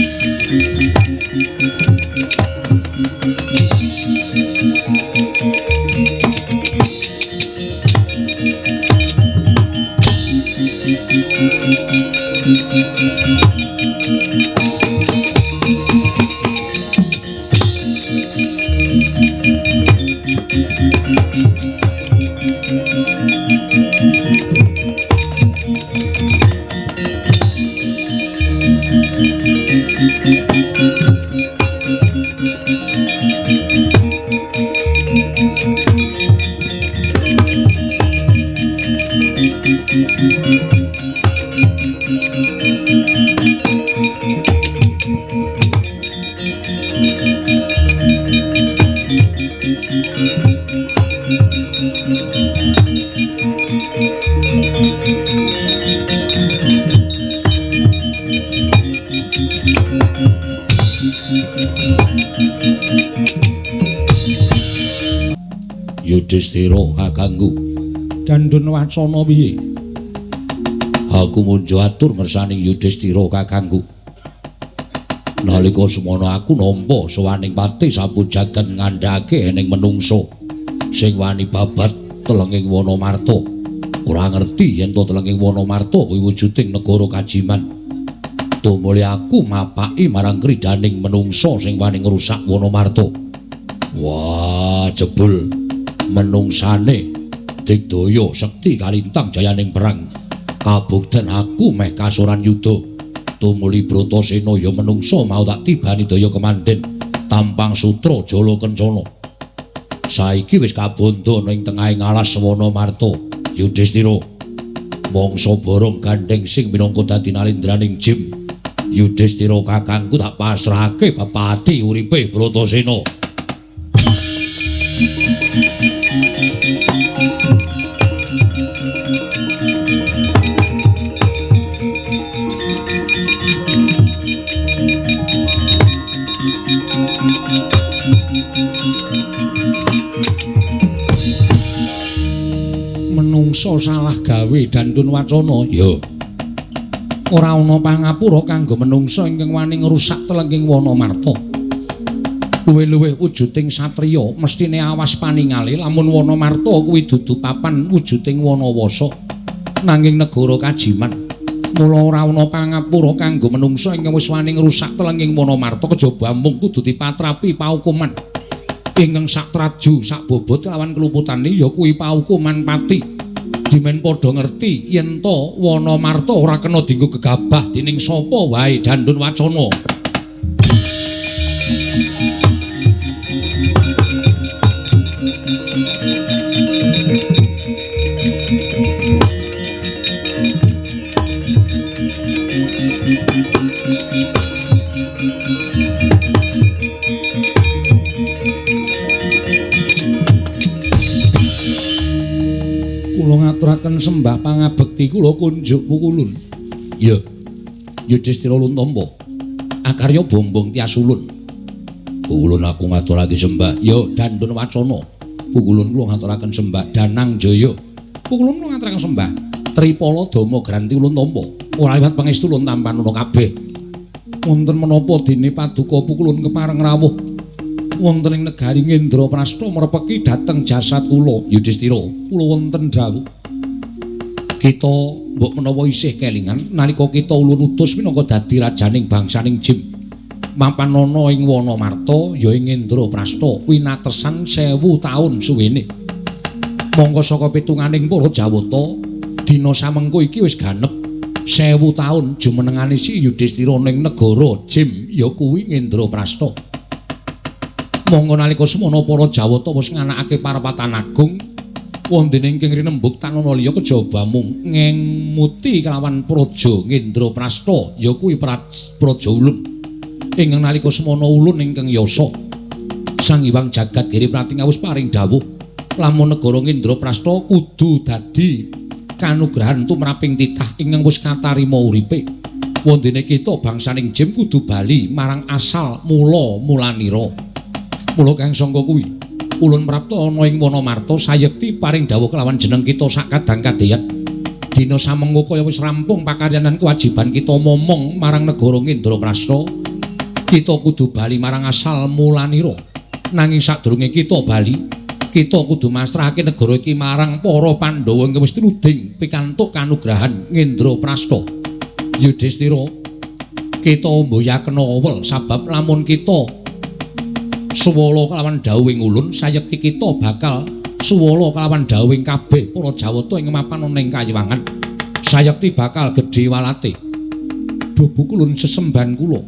Yudhistira kakangku. Dandun wacana piye? Aku munjo atur ngersaning Yudhistira kakangku. Nalika semono aku nampa sowaning pati sapu jagat ngandhake ening menungsa sing wani babat telenging Wanamarta. Ora ngerti yen to telenging Wanamarta kuwi wujuding negara Kajiman. Tumuli aku mapaki marang kridaning menungsa sing wani ngrusak Wanamarta. Wah, jebul menungsane digdaya sekti kalintang jayaning perang. Kabukten aku meh kasuran yuda. Tumuli Bratasena ya menungsa mau tak tibani daya kemandhen tampang sutra jala kencana. Saiki wis kabondo ning tengahing alas Wanamarta. Yudhistira mangsa borong gandheng sing minangka dadi nalendraning Jim. Yudhistira kakangku tak pasrahake bapati uripe Bratasena. Menungso salah gawe dandun wacana ya. Ora ana pangapura kanggo menungso ingkang wani ngrusak telenging Wanamarta. Luwih-luwih wujuding satriya mesthine awas paningale lamun Wanamarta kuwi dudu papan wujuding Wanawasa nanging negara Kajiman. Mula ora ana pangapura kanggo menungso ingkang wis wani ngrusak telenging Wanamarta kejaba mung kudu dipatrapi paukuman. Ingkang sak traju sak bobot lawan keluputane ya kuwi paukuman pati. Dimen padha ngerti yen to Wanamarta ora kena dienggo gegabah dening sapa wae dandun wacana. Ngaturaken sembah pangabekti kula kunjuk pukulun. Ya. Yudhistira ulun tampa. Akarya bombong tias ulun. Pukulun aku ngaturake sembah. Ya dandun wacana. Pukulun kula ngaturaken sembah Danang Jaya. Pukulun kula ngaturaken sembah Tripala Dama Granti ulun tampa. Ora liwat pangestu ulun tampanana kabeh. Wonten menapa dene paduka pukulun kepareng rawuh wonten ing negari Ngendraprasta merepeki dhateng jasad kula Yudhistira. Kula wonten dawuh. Kita mbok menawa isih kelingan nalika kita ulun utus minangka dadi rajaning bangsaning Jim. Mapan ana ing Wanamarta ya ing Ngendraprasta winatesan 1000 taun suwene. Mongko saka pitunganing para Jawata dina samengko iki wis ganep 1000 taun jumenengane si Yudhistira ning negara Jim ya kuwi Ngendraprasta. Mongko nalika semono para Jawata wis nganakake parapatan agung wondene ingkang rinembug tanana liya kejaba mung ngemuti kelawan praja Ngendraprasta ya kuwi praja ulun. Ingkang nalika semono ulun ingkang yasa Sang Hyang Jagat Giri Pratingawus wis paring dawuh lamun negara Ngendraprasta kudu dadi kanugrahan tumraping titah ingkang wis katarima uripe. Wondene kita bangsaning Jim kudu bali marang asal mula mulanira. Mula kang sangka kuwi ulun prapta ana ing Wanamarta sayekti paring dawuh kelawan jeneng kita sak kadang kadeyan. Dina samengko kaya wis rampung pakaryanan kewajiban kita momong marang negara Ngendraprasta. Kita kudu bali marang asal mulanira. Nanging sadurunge kita bali, kita kudu masrahake negara iki marang para Pandhawa ingkang wis truding pikantuk kanugrahan Ngendraprasta. Yudhistira, kita mboyakena wewel sabab lamun kita suwala kelawan dawuhing ulun sayekti kita bakal suwala kelawan dawuhing kabeh para Jawata ing mapan ana ing kayiwangan. Sayekti bakal gedhe walate. Duh pukulun sesembahan kula.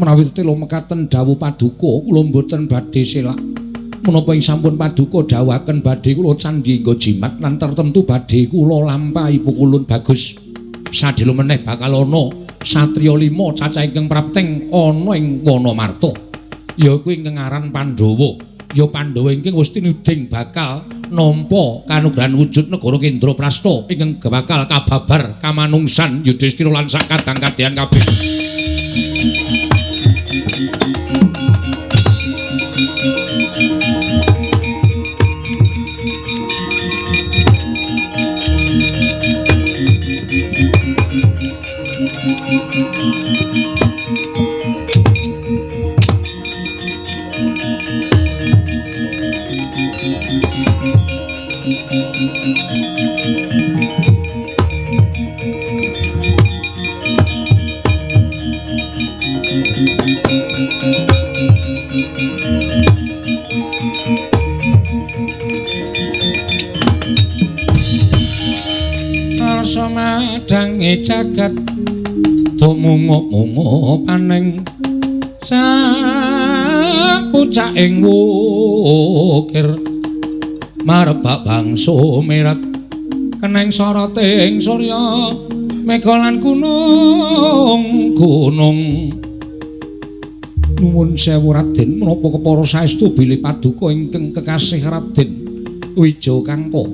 Menawi tetela mekaten dawuh paduka kula mboten badhe selak. Menapa ing sampun paduka dawuhaken badhe kula candhi nggo jimat lan tertentu badhe kula lampahi pukulun bagus. Sadhela meneh bakal ana satriya 5 cacah ingkang prapteng ana ing Wanamarta. Ya kuwi ingkang aran Pandhawa. Ya Pandhawa ingkang wis tinuding bakal nampa kanugrahan wujud negara Ngendraprasta ingkang bakal kababar kamanungsan Yudhistira lan sak kadang kadeyan kabeh. Arsa madhange jagat tumungup-mungup aneng sapucaking wukir marebak bangsa merat keneng soroting surya mega lan gunung-gunung. Nuwun sewu Raden, menapa kepara saestu bilih paduka ingkang kekasih Raden Wijakangka?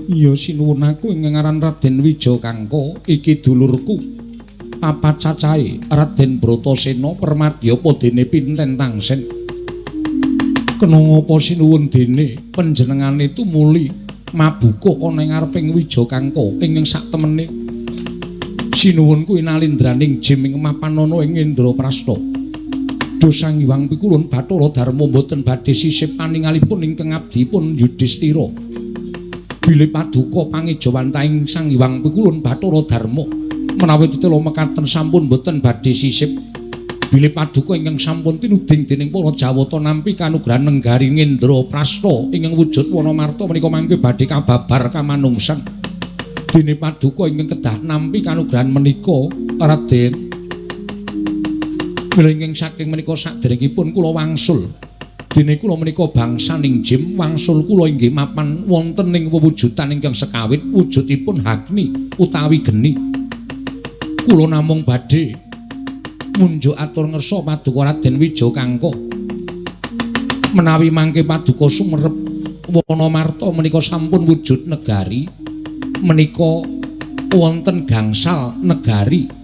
Iya sinuwun, aku ingkang aran Raden Wijakangka iki dulurku papat cacahe Raden Bratasena permadya padene pinten tangsen. Kena ngapa sinuwun dene panjenengane tumuli mabuka ana ing ngareping Wijakangka ingkang sak temene? Sinuwun kuwi nalindraning jim ing mapan ana ing Indraprasta. Duh Sang Hyang Pikulun Bathara Darma mboten badhe sisip paningalipun ingkang abdipun Yudhistira. Bilih paduka pangejawantahing Sang Hyang Pikulun Bathara Darma menawi tetela mekaten sampun mboten badhe sisip. Bilih paduka ingkang sampun tinuding dening para Jawata nampi kanugrahan nenggari Indraprasta ingkang wujud Wanamarta menika mangke badhe kababar kamanungsan. Dene paduka ingkang kedah nampi kanugrahan menika Raden. Mila ingkang saking menika saderengipun kula wangsul. Dene kula menika bangsaning jim, wangsul kula inggih mapan wonten ing wewujudan ingkang sekawit wujudipun Agni utawi geni. Kula namung badhe munjuk atur ngersa paduka Raden Wijakangka. Menawi mangke paduka sumerep Wanamarta menika sampun wujud negari, menika wonten gangsal negari.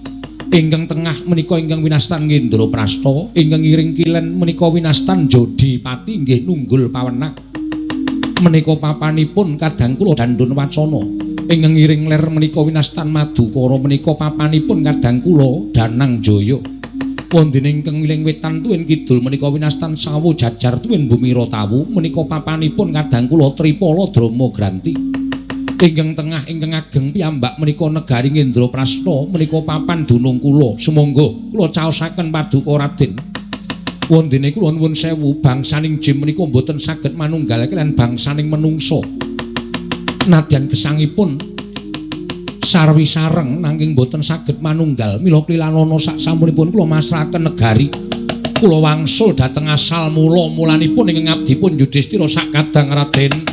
Ingkang tengah menika ingkang winastan Indraprasta, ingkang ngiring kilen menika winastan Jodipati inggih nunggul pawenak. Menika papanipun kadang kula Dandun Wacana. Ingkang ngiring ler menika winastan Madukara, menika papanipun kadang kula Danang Jaya. Wondene ingkang ngiring wetan tuwin kidul menika winastan Sawu Jajar tuwin Bumi Ratawu, menika papanipun kadang kula Tripala Drama Granti. Ingkang tengah ingkang ageng piyambak menika negari Indraprasta menika papan dunung kula. Sumangga kula caosaken paduka Raden. Wondene kula nuwun sewu, bangsaning jim menika mboten saged manunggal kaliyan bangsaning menungsa. Nadyan gesangipun sarwi sareng nanging mboten saged manunggal. Mila klilanana sak sampunipun kula masrahaken negari. Kula wangsul dhateng asal mula mulanipun ingkang abdipun Yudhistira sak kadang Raden.